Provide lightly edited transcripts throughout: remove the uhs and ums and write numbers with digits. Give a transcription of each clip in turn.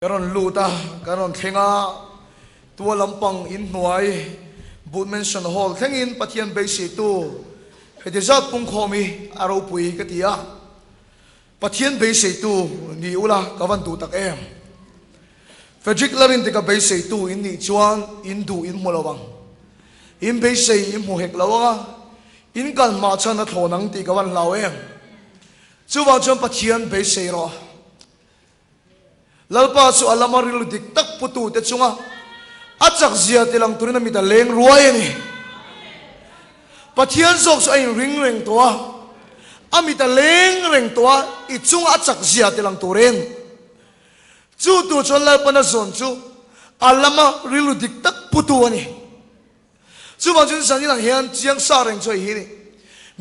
Ka rawn lut a, ka rawn thleng a, tua lampang inhnuai Boot Mansion Hall thlengin Pathian beiseitu heti zat pungkhawm hi a ropui ka ti a, Pathian beiseitu ni ula ka van duh tak em. Frederick Larin tika beiseitu in nih chuan in duh in hmu lo ang. In beisei in hmu hek lo ang a, in kal hma chhan a thlawn ang tih ka van hlau em. Chuvang chuan Pathian beisei rawh. Lalpa chu a lama rilru dik tak putute chunga a chak zia tilang turin a mit a leng ruai a ni. Pathian zawk chu a inring reng tawh a, a mit a leng reng tawh a, i chunga a chak zia tilang turin. Chu tur chuan Lalpan a zawn chu a lama rilru dik tak putu a ni. Chuvang chuan zan inang hian chiang sa reng chu a hi ni.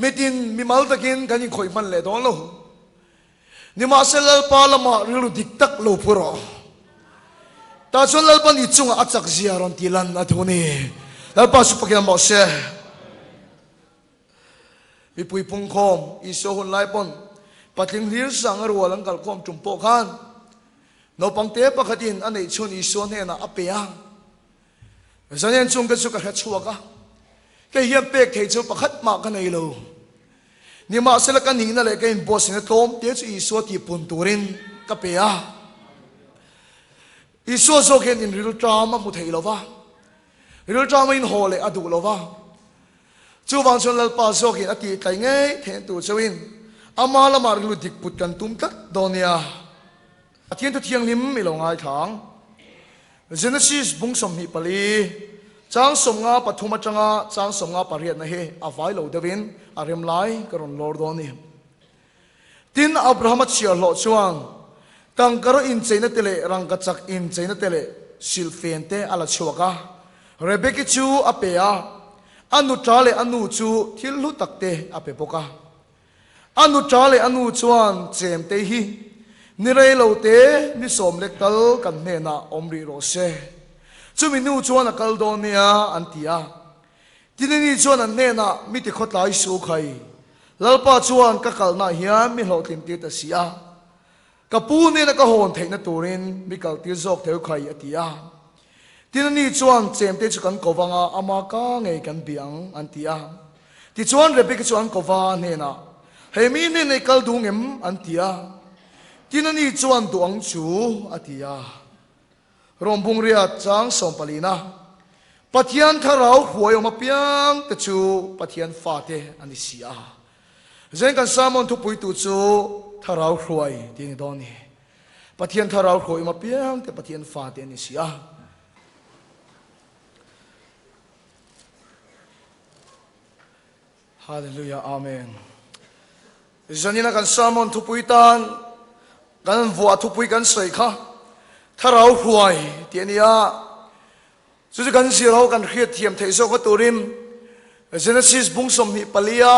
Mitin mimal takin kan inkhawih hman leh dawn lo. Nimahse Lalpa lamah rilru dik tak lo phu rawh. Tah chuan Lalpa ni chungah a chak zia rawn tih lan a duh a ni. Lalpa chu pakin a mawh se. Mipui pungkhawm Isua hun lai pawn patling hlir sang a rual an kalkhawm tum pawh khan naupang te pakhatin a neih chhun Isua hnenah a pe a. Zanen chung te chu ka hre chhuak a, kei hian pek thei chu pakhat mah ka nei lo. Nimahsela ka nihna leh ka inbuatsaihna tlawm te chu Isua tihpun turin ka pe a. Isua zawk hian in rilṭam a hmu thei lo va, rilṭam a inhaw leh a duh lo va. Chuvang chuan Lalpa zawkin a tih tlai ngei theihna tur chauhin ama lamah rilru dik put kan tum tlat dawn nia. Pathian thu thianghlim i lo ngaithla ang. Genesis bung 24, chang 53 atanga chang 58 na hi a vai lo deuhin a rem lai ka rawn lawr dawn a ni. Tin, Abrahama chhiarhlawh chuan tangkaraw incheina te leh rangkachak incheina te leh silhfen te a la chhuak a, Rebeki chu a pe a, a nuṭa leh a nu chu thil hlu tak te a pe bawk a. A nuṭa leh a nu chuan chemte hi ni rei lo te ni sawm lek tal kan hnenah awm rih rawh se. Chumi nu chuan a kal dawn nia an ti a. Tinini chuan an hnenah mi ti khawtlai su khai. Lalpa chuan ka kalnaah hian mi hlawhtlin tir ta si a. Ka pu nena ka hawn theihna turin mi kaltir zawk theu khai a ti a. Tin ani chuan chemte chu kan ko vang a, ama ka ngei kan bia ang an ti a. Tichuan Rebeka chu an ko va hnenah, Hei mi hnenah i kal duh ngem? an ti a. Tin ani chuan duh ang chu a ti a. Rom bungriat chang sawmpalina, Pathian thlarau huaiawm apiang te chu Pathian fate a ni si a. Zen kan sermon thupuitu chu Thlarau Hruai tih a ni dawn ni. Pathian Thlarau Hruai um apiang te Pathian fate an ni si a. Hallelujah Amen. Zanina kan sermon thupui tan kan vuah thupui kan sawi kha Thlarau Hruai tih a ni a. Chu chu kan zir ho kan hriat thiam theih zawk a turin Genesis bung 24 a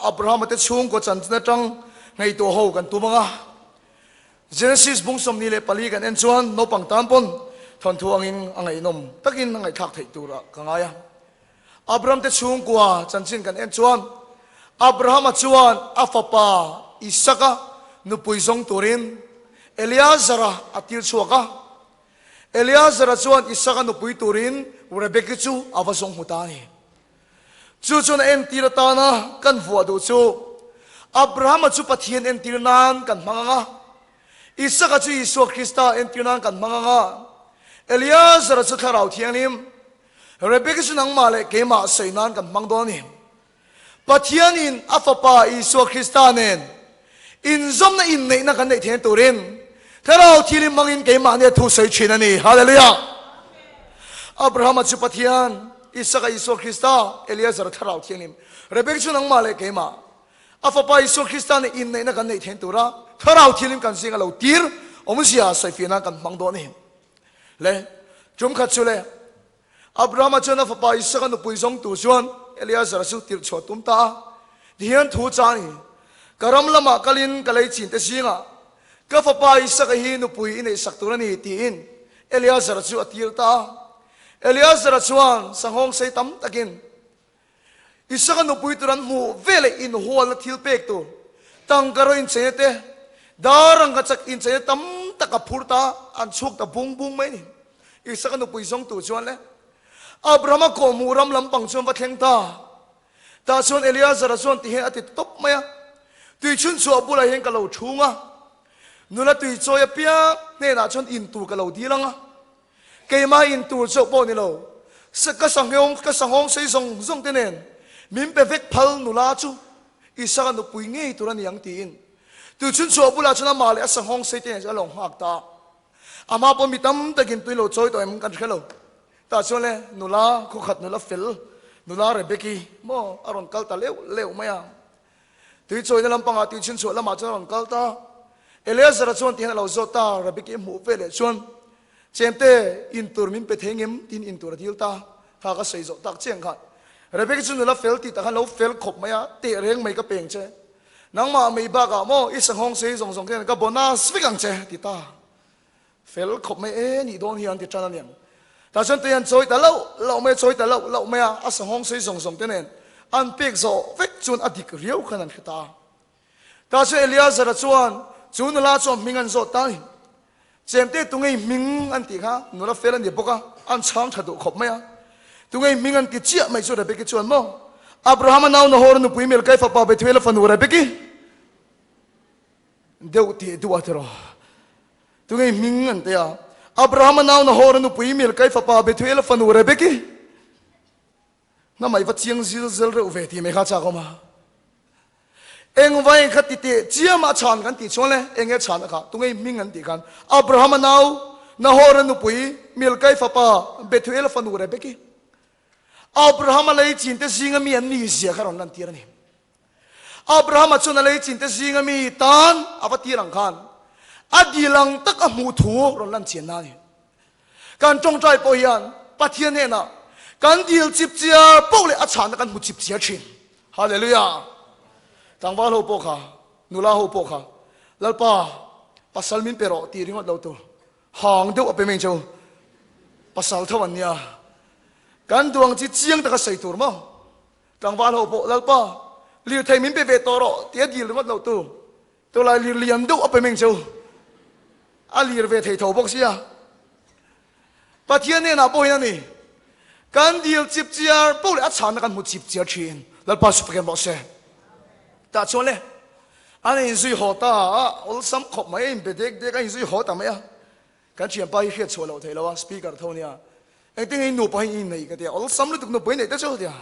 Abrahama te chhungkaw chanchin atang ngaihtuah ho kan tum ang a. Genesis bung 24 kan en chuan naupang tan pawn thawnthu angin a ngaihnawm takin a ngaihthlak theih turah ka ngai a. Abraham te chhungkua chanchin kan en chuan Abrahama chuan a fapa Isaka nupui zawng turin Eleazara a tir chhuak a. Eleazara chuan Isaka nupui turin Rebeki chu a va zawng hmu ta a ni. Chu chuan a entir atana kan vuah duh chu Abrahama chu Pathian entir nan kan hmang ang a, Isaka chu Isua Krista entir nan kan hmang ang a, Eleazara chu Thlarau Thianghlim, Rebeki chu nangmah leh keimah sawi nan kan hmang dawn a ni. Pathianin a Fapa Isua Krista nen inzawmna inneihna kan neih theihna turin Thlarau Thianghlim hmangin keimahni a thu sawi thin a ni. Hallelujah! Abrahama chu Pathian, Isaka Isua Krista, Eleazar Thlarau Thianghlim, Rebeka chu nangmah leh keimah a Fapa Isua Krista nen inneihna kan neih theihna tura Thlarau Thianghlim kan zinga lo tir awmzia sawifiah nan kan hmang dawn a ni. Le, tum khat chu le. Abrahama chuan a fapa Isaka nupui zawng tur chuan Eleazara chu tirh chhuah tum ta a. Tihian thu chang i, Ka ram lamah kalin ka lei chin te zingah ka fapa Isaka hi nupui i neihsak tur a ni, tiin Eleazara chu a tir ta a. Eleazara chuan sanghawng sei tam takin Isaka nupui tur an hmuh veleh inhualna thil pek tur, tangka rawh incheina te, dar rangkachak incheina tam tak. tak a phur ta, an chhuak ta bung bung mai a ni. Isaka nupui zawng tur chuan le Abrahama kawhhmuh ram lampang chuan va thleng ta. Tah chuan Eleazara chuan ti hian a ti tawp mai a, Tui chhun chhuah bulah hian ka lo thung a, nula tui chawi apiang hnenah chuan in tur ka lo dil ang a, keimah in tur chauh pawh ni lo, ka sanghawng ka sanghawng sei zawng zawng te nen min pe vek phal nula chu Isaka nupui ngei tur a ni ang tiin tui chhun chhuah bulah chuan amah leh a sanghawng sei te nen chuan a lo nghak ta a. Amah pawh mi tam takin tui lo chawi tawh em kan hre lo. Tah chuan le nula khawkhat nula fel nula Rebeki maw a rawn kal ta leuh leuh mai a. Tui chawina lampangah tui chhunchhuah lamah chuan a rawn kal ta. Eleazara chuan tihian a lo zawt ta, Rebeki hmuh ve leh chuan Chemte in tur min pe thei ngem tiin in tur a dil ta. Kha ka sawi zawh tak chiang khan Rebeki chu nula fel tih tak khan lo fel khawp mai a, teh reng mai ka peng che. Nangmah mei bakah maw i sanghawng sei zawng zawng khian ka bonus vek ang che ti ta. Fel khawp mai e nih dawn hi an ti tan a niang. Tah chuan tui an chawi ta loh loh mai a, chawi ta loh loh mai a, a sanghawng sei zawng zawng te nen an pek zawh vek chuan a dik riau khan an hre ta. Tah chuan Eleazara chuan chu nula chuan hming an zawt ta a ni. Chemte tungei hming an tih kha nula fel a ni bawk a, an chhang tha duh khawp mai a. Tungei hming an ti chiah mai chu Rebeki chuan maw, Abrahama nau Nahor nupui Milkai fapa Bethuela fanu Rebeki deuh tih duh a tiraw. Tungei hming an ti a, Abrahama nau Nahor nupui Milkai fapa Bethuela fanu Rebeki. Hnamai va chiang zil zel reuh ve tih mai kha chak awm a. Engvai kha ti teh chiam a chhan kan tih chuan le enge chhan a kha tungei hming an tih khan Abrahama nau Nahor-a nupui Milkai fapa Bethuel fanu Rebeki Abrahama lei chin te zinga mi an ni zia kha rawn lan tir a ni. Abrahama chuan a lei chin te zinga mi tan a va tir ang khan a dil ang tak a hmuh thu rawn lan chian na a ni. Kan tawngtai pawh hian Pathian hnenah kan dil chip chiar poh leh a chhanna kan hmu chip chiar thin. Hallelujah! Tlangval ho pawh kha, nula ho pawh kha, Lalpa, pasal min pe rawh tih ringawt lo tur hang deuh a pe mai cheu. Pasal tho an nia. Kan duang chi chiang taka sawi tur maw? Tlangval ho pawh, Lalpa, lirthei min pe ve tawh rawh tih a dil ringawt lo tur. Tawlai lir lian deuh a pe meng cheu. A lir ve thei tho bawk sia. Pathian hnenah pawh hian a ni. Kan dil chip chiar poh leh a chhanna kan hmu chip chiar thin. Lalpa chu paken rawh se. Tah chuan le, an inzui haw ta a, awlsam khawp mai a inbe dek dek a inzui haw ta mai a. Kan thianpa hi hriat chhuah loh theih lo a, speaker tho nia. Engtin nge in nupa hi in inneih ka ti a, awlsam lutuk nupui neih te chu tia.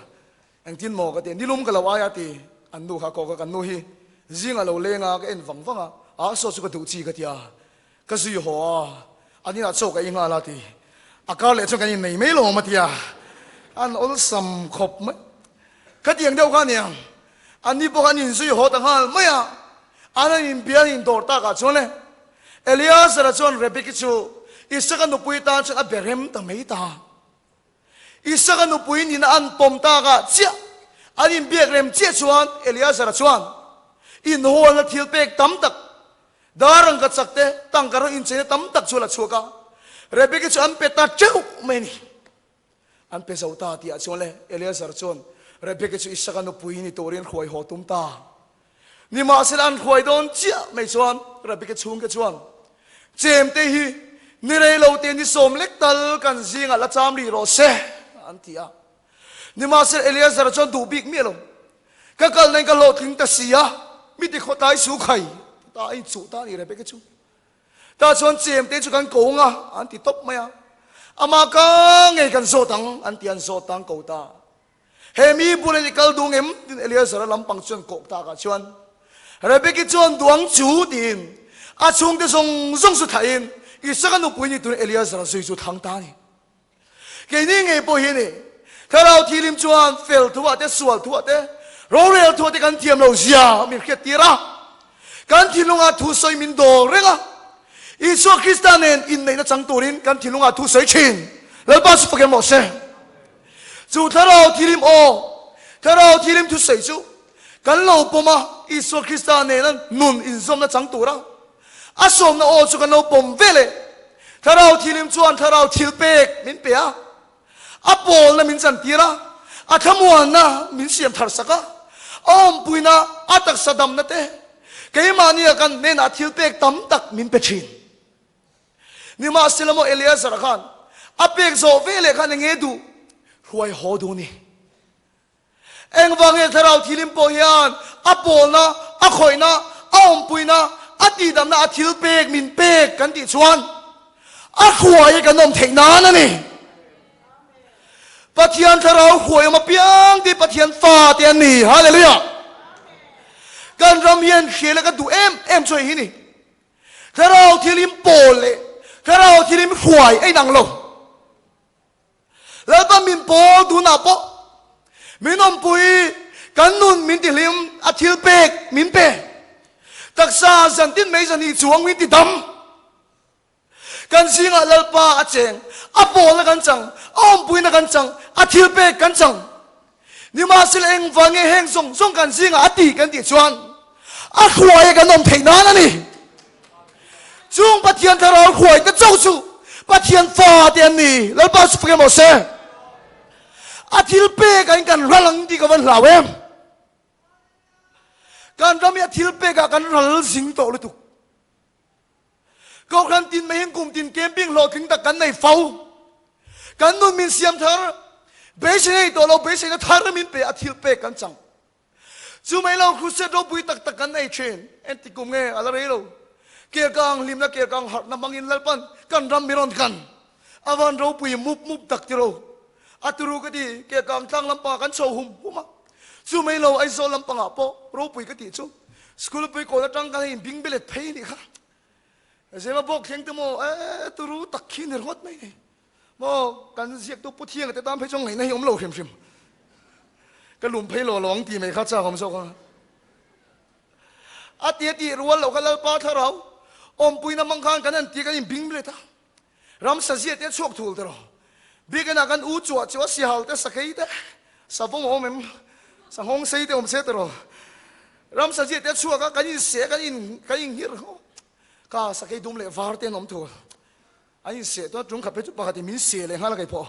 Engtin maw ka ti a, nilum ka lo ai a ti. An nu kha kawk a, kan nu hi zing a lo leng a, ka en vang vang a, a saw chu ka duh chi ka ti a, ka zui haw a, an inah chaw ka ei nghal a ti. A kar leh chuan kan innei mai lo awm a ti a, an awlsam khawp mai. Ka ti ang deuh kha aniang, an ni pawh kha an inzui haw ta nghal mai a, an han inbia an indawr takah chuan le Eleazara chuan Rebeki chu Isaka nupui tan chuan a be rem ta mai ta. Isaka nupui nina an pawm takah chiah an inbiak rem chiah chuan Eleazara chuan inhawlna thil pek tam tak, dar rangka chak te, tangka rawng incheina tam tak chu a la chhuak a, Rebeki chu an pe ta teuh mai a ni. An pe zo ta tihah chuan le Eleazar chuan Rebeki chu Isaka nupui ni turin hruai haw tum ta. Nimahsela an hruai dawn chiah mai chuan Rebeki chhungte chuan Chemte hi ni rei lo te ni sawm lek tal kan zingah la cham rih rawh se an ti a. Nimahsela Eleazar chuan duh bik miah lo. Ka kal nen ka hlawhtling ta si a, mi ti khawtlai su khai ti ta a inchuh ta a ni Rebeki chu. Tah chuan chemte chu kan ko ang a, an ti tawp mai a. Amah ka ngei kan zawt ang an ti an zawt ta an ko ta. He mi bulah i kal duh ngem? Tiin Eleazara lampang chuan kawk takah chuan Rebeki chuan duang chu tiin a chhungte zawng zawng chu thlahin Isaka nupui ni turin Eleazara zui chu thlang ta a ni. Keini ngei pawh hi ni Thlarau Thilim chuan fel thuah te, sual thuah te, rorel thuah te kan thiam lo zia min hriat tir a. Kan thinlungah thu sawi min dawl reng a. Isua Krista nen inneihna chang turin kan thinlungah thu sawi thin. Lalpa chu fakem rawh se. Chu Thlarau Thilim aw, Thlarau Thilim thusawi chu kan lo pawm a, Isua Krista nena nun inzawmna chang tura a sawmna aw chu kan lo pawm ve leh. Thlarau Thilim chuan Thlarau thilpek min pe a, a pawlna min chantir a, a thlamuanna min siam thar sak a, a awmpuina, a taksa damna te, keimahnia kan hnenah thilpek tam tak min pe thin. Nimahsela maw Eleazar-a khan a pek zawh veleh khan enge duh? Hruai haw duh ni. Engvang nge thlarau thilim pawh hian a pawlna, a khawihna, a awmpuina, a tihdamna, a thil pek min pek kan tih chuan a hruai hi kan awm theih nan a ni. Pathian thlarau hruai awm apiang te Pathian fa te an ni. Hallelujah! Kan ram hian hria leh ka duh em em chu hei hi ni. Thlarau thilim pawl leh thlarau thilim hruai a inang lo. Lalpa min pawl tunah pawh min awmpui, kan nun min tihlim, a thil pek min pe. Taksa zantin mai zan hi chuang min ti dam. Kan zingah Lalpa a cheng, a pawlna kan chang, a awmpuina kan chang, a thil pek kan chang. Nimahsela engvang nge heng zawng zawng kan zingah a ti kan tih chuan a hruai kan awm theih nan a ni. Chung Pathian thlarau hruai te chauh chu Pathian fa te an ni. Lalpa chu fak em aw se. A thil pek ah in kan ral ang tih ka van hlau em. Kan ram hi a thil pek ah kan ral zing tawh lutuk. Kohhran tin mai hian kum tin camping hlawhtling tak kan nei fo. Kan nun min siam thar, beisei nei tawh lo beiseina thar min pe a thil pek kan chang. Chu mai lo crusade ropui tak tak kan nei thin. Enti kum nge a la rei lo. Kelkang hlimna kelkang harhna hmangin Lalpan kan ram mi rawn kan. A van ropui mup mup tak tiro. A turu ka ti kelkang tlang lampa kan chho hum hum a. Chu mai lo Aizawl lampangah pawh ropui ka tih chu school pui kawl atang kan hei inbing belet phei nih kha. Zema bawk thleng te maw e turu tak khi ni ringawt mai ni. Maw kan ziaktu Pu Thianga te tan phei chuan ngaihna hi awm lo hrim hrim. Ka lum phei lo lo ang ti mai kha chak awm zawk a. A ti a tih rual loh kha Lalpa thlarau awmpuina hmang khan kan han ti kan inbing belet a. Ramsa zia te a chhuak thul tiraw? Biakinah kan u chuah chu a sihal te, sakei te, savawm a awm em? Sanghawng sei te awm se tiraw? Ramsa zia te a chhuak a, kan inseh a, kan in kan inghir ho. Ka sakei dum leh var te an awm thul. An inseh chuan tum khat phei chu pakhatin min seh leh nghal a kei pawh.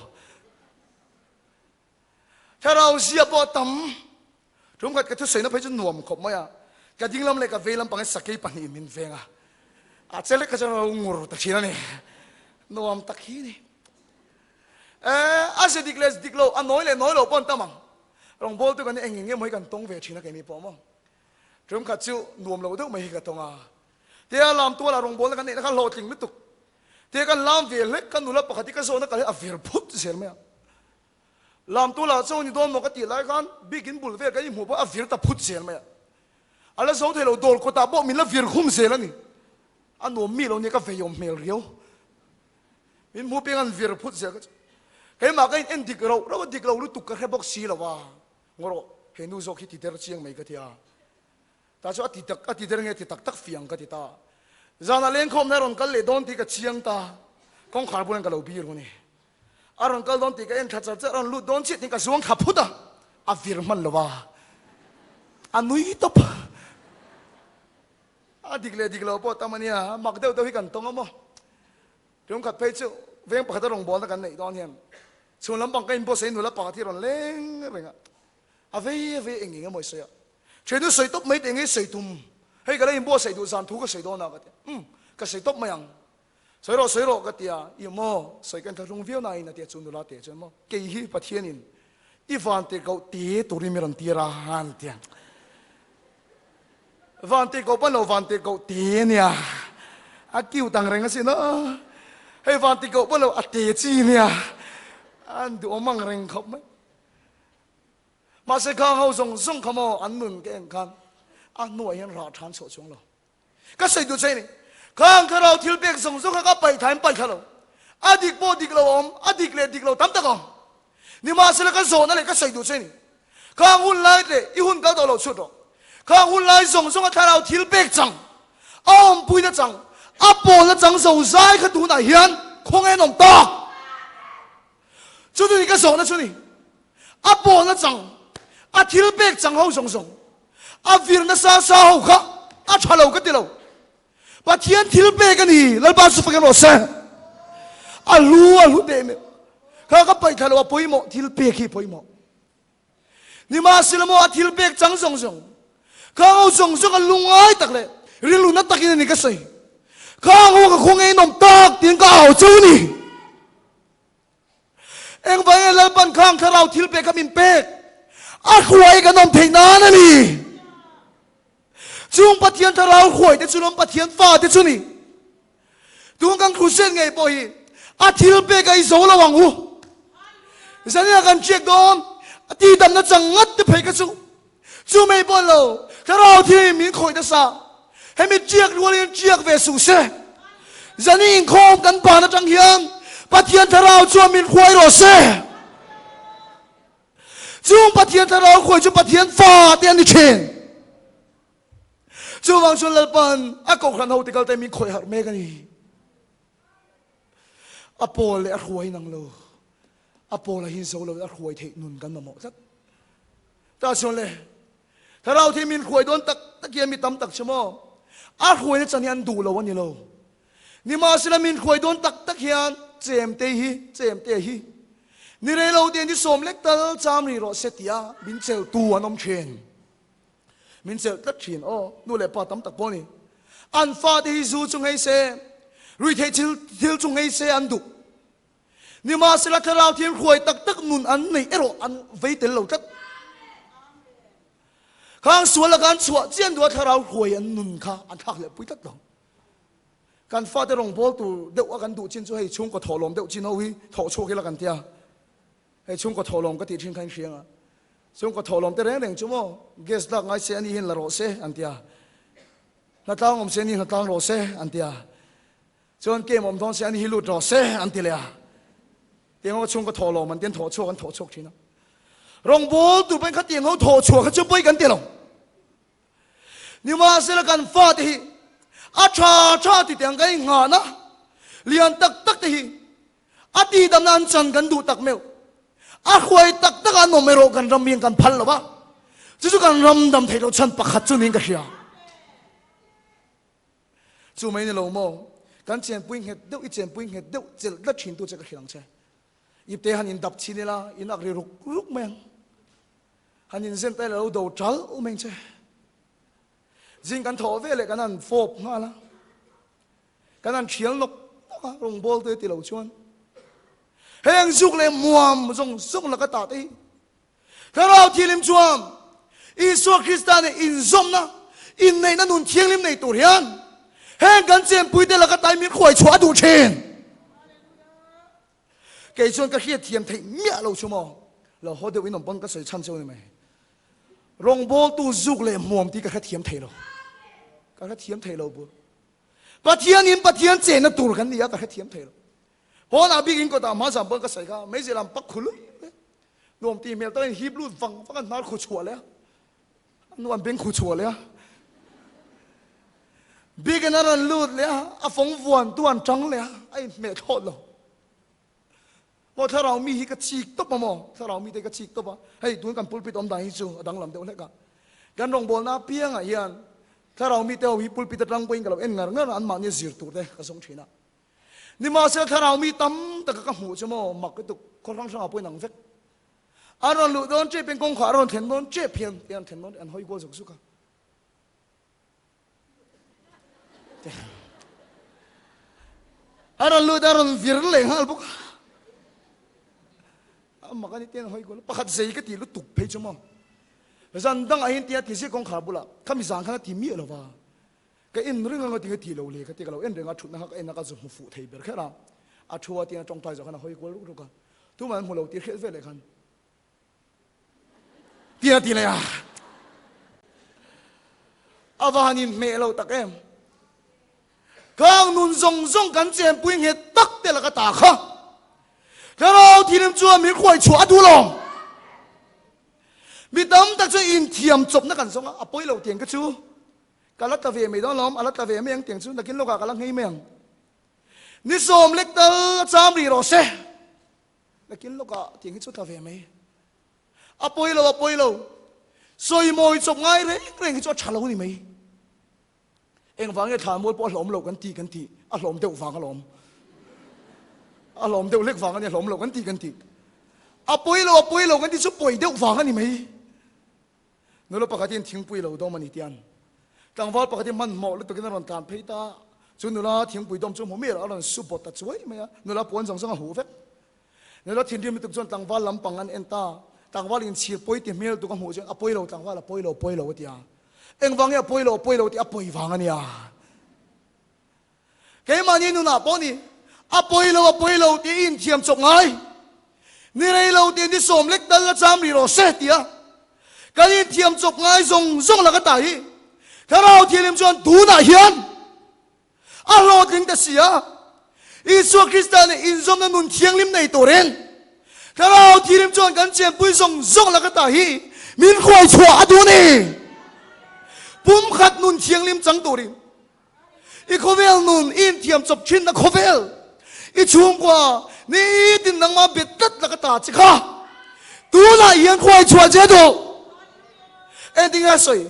Thlarau zia pawh a tam. Tum khat ka thusawina phei chu nuam khawp mai a, ka ding lam leh ka vei lampangin sakei pahnihin min veng a, a che lek kha chuan a lo ngur ta thin a ni. Nuam tak hi a ni. Eh, a ze dik leh dik lo, a nawi leh nawi lo pawh an tam ang. Rawngbawltu kan eng eng emaw hi kan tawng ve thin a keini pawh maw. Tum khat chu nuam lo deuh mai hi ka tawng a. Tia lam tualah rawngbawlna kan neihna kha hlawhtling lutuk. Tia kan lam ve hlek ka nula pakhat hi ka zawhna kal hi a vir phut zel mai a. Lamtu lah chaw ni dawn maw ka tih lai khan bik in bul vel kan inhmuh pawh a vir ta phut zel mai a. A la zo thei lo, dawr kawtah pawh min la vir khum zel a ni. A nuam mi lo nia ka veiawm hmel riau. Min hmuh piang an vir phut zel ka chu. Keimah ka in en dik rauh rauh a, dik lo lutuk ka hre bawk si lo a. Ngaw rawh, he nu zawk hi ti der chiang mai ka ti a. Ta chu a ti tak, a ti der nge ti tak tak fiang ka ti ta. Zanah lengkhawmna rawn kal leh dawn tih ka chiang ta. Kawngkhar bulah ka lo bir hun e. A rawn kal dawn tih ka en thla char char, a rawn lut dawn chiah tiin ka zuang thla phut a, a vir hman lo a, a nui tawp. A dik leh dik lo pawh tam a nia, mak deuh deuh hi kan tawng a maw. Tumkhat phei chu veng pakhat a rawngbawlna kan neih dawn hian chhun lampang ka inbuatsaih nula pakhat hi rawn leng reng a, a vei a vei eng eng emaw i sawi a, Thiannu sawi tawp mai teh nge sawi tum, hei ka la inbuatsaih duh zan thu ka sawi dawn a ka ti a, umm ka sawi tawp mai ang. Sawi rawh, sawi rawh ka ti a, i maw, sawi kan thlahrung viau nain a ti a, chu nula te chuan maw, kei hi Pathianin i van tirhkoh te turin mi rawn tir a an ti a, van tirhkoh pawn lo van tirhkoh te a nia, a cute ang reng asin aw, hei van tirhkoh pawn lo a te chi a nia, an duhawm ang reng khawp mai. Mahse khang ho zawng zawng kha maw an nun ka en khan a hnuah hian rah than chhuah chuang lo. Ka sawi duh che a ni. Khang thlarau thil pek zawng zawng kha ka paih thain paih thla lo. A dik pawh dik lo a awm, a dik leh dik lo tam tak a awm. Nimahsela ka zawhna leh ka sawi duh che a ni. Khang hun lai leh i hun kal tawh lo chhut rawh. Khang hun lai zawng zawnga thlarau thil pek chang, a awmpuina chang, a pawlna chang zozai kha tunah hian khawngaih an awm ta. Chu chu ni ka zawhna chu ni. A pawlna chang, a thil pek chang ho zawng zawng, a vir nasa sa ho kha a tha lo ka ti lo. Pathian thil pek a ni, Lalpa chu fak em rawh se. A hlu a hlu teh meuh. Kha ka paih thla lo a pawimawh, thil pek hi pawimawh. Nimahsela maw a thil pek chang zawng zawng, khang ho zawng zawng a lungngai tak leh rilru na takin a ni ka sawi. Khang ho ka khawngaih in awm tak tiin ka au cheu ni. Engvang nge Lalpan khang thlarau thil pek kha min pek? A hruai kan awm theih nan a ni. Chung Pathian thlarau hruai te chu lawm Pathian fa te chu ni. Tun kan crusade ngei pawh hi a thil pek a i zo lo ang u. Zanina kan check dawn a ti damna chang ngat te phei ka chu. Chu mai pawh lo thlarau thil min khawih nasa. Hemi chiak rual hian chiak ve suh se. Zani inkhawm kan ban atang hian Pathian thlarau chuan min hruai rawh se. Chung Pathian thlarau hruai chu Pathian fa te an ni thin. Chuvang chuan Lalpan a kohhran ho tikal te min khawih harh mek a ni. A pawl leh a hruai nang lo. A pawl a hin zo lo a hruai theih nun kan mamawh tlat. Ta chuan le thlarau thi min hruai dawn tak tak hian mi tam tak chu maw a hruaina chan hi an duh lo a ni lo. Nimahsela min hruai dawn tak tak hian chemte hi chemte hi ni rei lo te ni sawm lek tal cham ri rawh se tia min cheltu an awm thin. Min chelh tlat thin aw, nu leh pa tam tak pawh a ni. An fate hi zu chu nghei se, ruihtheih thil thil chu nghei se an duh. Nimahsela thlarau thil hruai tak tak nun an neih erawh an vei tel lo tlat. Khang sual laka an chhuah chian duh a thlarau hruai an nun kha an thlak leh pui tlat lo. Kan fate rawngbâwl tur deuh a kan duh chin chu hei chhungkaw thawhlawm deuh chin ho hi thawh chhuak ila kan tia. Hei chhungkaw thawhlawm ka tih thin kha in hria ang. Chhungkaw thawhlawm te reng reng chu maw gas lak ngai se ani hian la rawh se an tia. Hnatlang awm se ani hnatlang rawh se an tia. Chuan game awm dawn se ani hi lut rawh se an ti leh a. Tiang ho chhungkaw thawhlawm an tian thawh chhuak an thawh chhuak thin a. Rawngbâwl tur pawhin khatiang ho thawh chhuah kha chu pawi kan ti lo. Nimahsela kan fate hi a tha tha ti teh ang kan inngahna lian tak tak te hi a tihdamna an chan kan duh tak meuh. A hruai tak tak an awm erawh kan ram hian kan phal lo va, chu chu kan ram dam theih loh chhan pakhat chu niin ka hria. Chu mai ni lo maw, kan chenpui nghet deuh i chenpui nghet deuh chelh tlat thin tu che ka hrilh ang che. Ipte han indap chhin ila in ak ri ruk ruk mai ang. Han inzen ta ila lo do ṭal um eng che. Zing kan thawh ve leh kan han fawp nghal a. Kan han ṭhial nawk nawk a, rawngbâwl te ti lo chuan. Heng zuk leh muam zawng zawng laka tah te hi Thlarau Thianghlim chuan Isua Krista nen inzawmna, inneihna nun thianghlim nei tur hian heng kan chenpuite laka tai min hruai chhuah a duh ṭhin. Kei chuan ka hriat thiam theih miah lo chu maw? Lo haw deuh in awm pawn ka sawi chhan cheu ni mai. Rawngbawltu zuk leh hmuam tih ka hrethiam thei lo. Ka hrethiam thei lo bur. Pathian in Pathian chenna tur kan ni a ka hrethiam thei lo. Pawnah bik in kawtah hma zam pawn ka sawi kha meizial an pak khu lui mai. Nuam ti hmel takin hip lut vang vang an hnar khu chhuah leh a. An nu an beng khu chhuah leh a. Bik in a rawn lut leh a, a fawng vuan tu an tang leh a, a inhmeh thlawt lo. Maw thlarau mi hi ka chik tawp a maw? Thlarau mite ka chik tawp a. Hei tun kan pulpit awm dan hi chu a danglam deuh hlek a. Kan rawngbawlna apiangah hian thlarau mite ho hi pulpit atang pawhin ka lo en ngar ngar a, anmahni zir tur te ka zawng thin a. Nimahsela thlarau mi tam taka ka hmuh chu maw mak lutuk khaw hrang hrangah pawhin ang vek. An rawn luh dawn tep in kawngkhar a rawn thlen dawn tep hian an thlen dawn an hawi kual zuk zuk a. A rawn lut a rawn vir leh nghal bawk a. A mak a ni ten hawi kual pakhat zei ka ti lutuk phei chu maw. Zan dangah hian tia ti zia kawngkhar bulah khami zan khan a ti miah lova. Ka en reng anga tinge ti lo le ka ti ka lo en reng a thutna kha ka en a ka zu hmu fuh thei ber kher a. A thu a tia tawngtai zawh khan a hawi kual ruk ruk a. Tumah an hmu lo tih hriat vel leh khan Tia ti leh a. A va han inhmeh lo tak em. Khang nun zawng zawng kan chenpui nghet tak te laka ta kha. Thlarau thilim chuan min hruai chhuah a duh lo. Mi tam tak chu inthiam chawpna kan zawng a, a pawi lo tiang ka chu. Ka la tla ve mai dawn lawm, a la tla ve mai ang tiang chu, nakin lawkah ka la nghei mai ang. Ni sawm lek tal a cham rih rawh se. Nakin lawkah tiang hi chu tla ve mai. A pawi lo, a pawi lo. Sawimawi chawp ngai reng reng hi chu a tha lo ni mai. Engvang nge thlan mual pawh a hlawm lo kan ti kan ti. A hlawm deuh vang alawm. A hlawm deuh hlek vang a ni, a hlawm lo kan ti kan ti. A pawi lo, a pawi lo kan ti chu pawi deuh vang a ni mai. Nula pakhat hian thingpui lo dawm a ni tian. Tlangval pakhat hi hmanhmawh lutukin a rawn tlan phei ta. Chu nula thingpui dawm chu hmu miah lo, a rawn su bawt ta chuai mai a, nula puan zawng zawng a huh vek. Nula thinrim lutuk chuan tlangval lampang an en ta, tlangval inchhir pawi ti hmel tuk a hmuh chuan a pawi lo tlangval a pawi lo pawi lo a ti a. Engvang nge a pawi lo a pawi lo tih a pawi vang a nia. Keimahni nunah pawh ni a pawi lo a pawi lo tih i inthiam chawp ngai. Ni rei lo tih ni sawm lek dal la cham rih rawh se tia kan inthiam chawp ngai zawng zawng laka ta hi Thlarau Thianghlim chuan tunah hian a hlawhtling ta si a. Isua Krista nih inzawmna nun thianghlim nei turin Thlarau Thianghlim chuan kan chenpui zawng zawng laka ta hi min hruai chhuah a duh a ni. Pumkhat nun thianghlim chang turin I khawvel nun i inthiam chawp thin na khawvel i chhungkua nitin nangmah bet tlat laka ta che kha tunah hian khuai chhuah che duh. Engtin nge sawi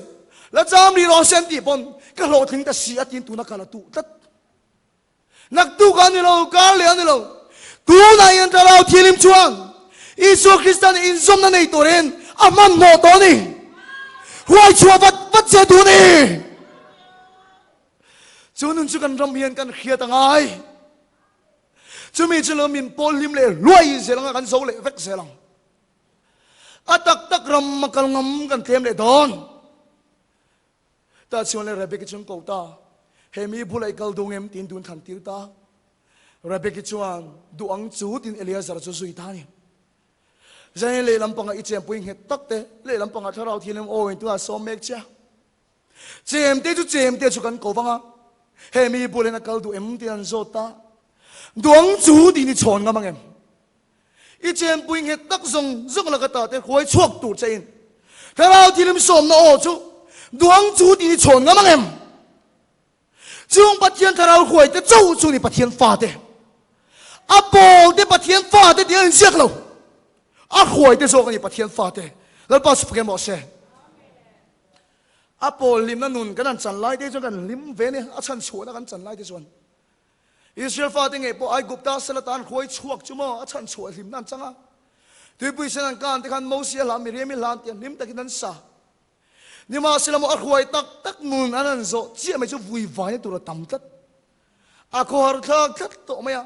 la cham rih rawh se an tih pawn ka hlawhtling ta si a tiin tuna ka la tuh tlat. Naktuk a ni lo, kar leh a ni lo. Tunah hian Thlarau Thianghlim chuan Isua Krista nih inzawmna nei turin a hmanhmawh tawh a ni. Huai chhuah vat vat che duh a ni. Chu nun chu kan ram hian kan hriat a ngai. Chumi chu lo min pawl hlim leh hluai zel anga kan zo leh vek zel ang. A tak tak ram a kal ngam kan tlem leh dawn. Tah chuan le Rebeki chu an ko ta. He mi bulah i kal dung em? tiin dun thlan tir ta. Rebeki chuan duh ang chu tiin Eleazar chu zui ta a ni. Zanin lehlam pangah i chempui nghet tak te, lehlam pangah thlarau thianghlim aw in tunah sawm mek che a. Chemte chu chemte chu kan ko vang a, he mi bulah hian a kal duh em? tiin an zawt ta. Duh ang chu tiin i chhawn ngam ang em? I chenpui nghet tak zawng zawng laka ta te hruai chhuak tur che in Thlarau thilim sawmna aw chu duang chu tiin i chhawn ngam ang em? Chung Pathian Thlarau hruai te chauh chu ni Pathian fate. A pawl te Pathian fate tih a inziak lo. A hruai te zawk a ni Pathian fate. Lalpa chu fakin rawh se. A pawl hlimna nun kan han chan lai te chuan kan hlim ve ni, a chhan chhuahna kan chan lai te chuan. Israel fate ngei pawh Aigupta sal atan hruai chhuak chu maw a chhan chhuah hlimna an chang a. Tuipui sen an kan te khan Mosia hla Miriami hla an ti a, hlim takin an sa. Nimahsela maw a hruai tak tak nun an han zawh chiah mai chu vui vaina tur a tam tlat. A khawhar thlak tlat tawh mai a.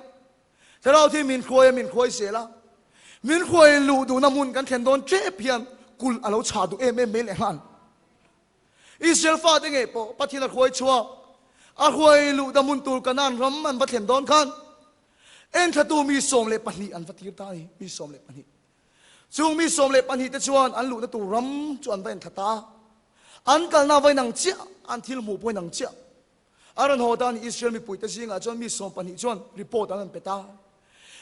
Thlarau thi min hruai a, min hruai zel a. Min hruai luh duhna hmun kan thlen dawn tep hian kulh a lo chhah duh em em mai lehnghal. Israel fate ngei pawh Pathian a hruai chhuak, a hruai luh da hmun tur Kanaan ram an va thlen dawn khan enthlatu mi 12 an va tir ta a ni, mi 12. Chung mi 12 te chuan an luhna tur ram chu an va enthla ta a, an kalna va inang chiah, an thil hmuh pawh inang chiah. A rawn haw ta a ni, Israel mipuite zingah chuan mi 12 chuan report an han pe ta.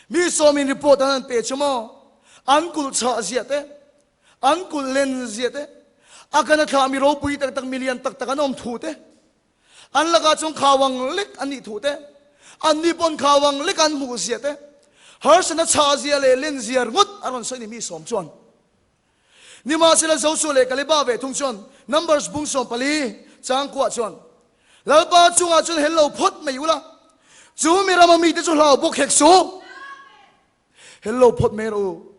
Mi sawmin report an han pe chu maw, an kulh chhah ziah te, An kulh len zia te, a kan a thlah mi ropui tak tak, milian tak tak an awm thu te, an lakah chuan khauang lek an nih thu te, anni pawn khauang lek an hmuh zia te, harsatna chhah zia leh len zia ringawt a rawn sawi ni mi sawm chuan. Nimahsela Joshua leh Kaleba ve thung chuan Numbers bung 14 changkuah chuan, Lalpa chungah chuan hel lo phawt mai ula, chu mi rama mite chu hlau bawk hek suh. Hel lo phawt mai rawh u.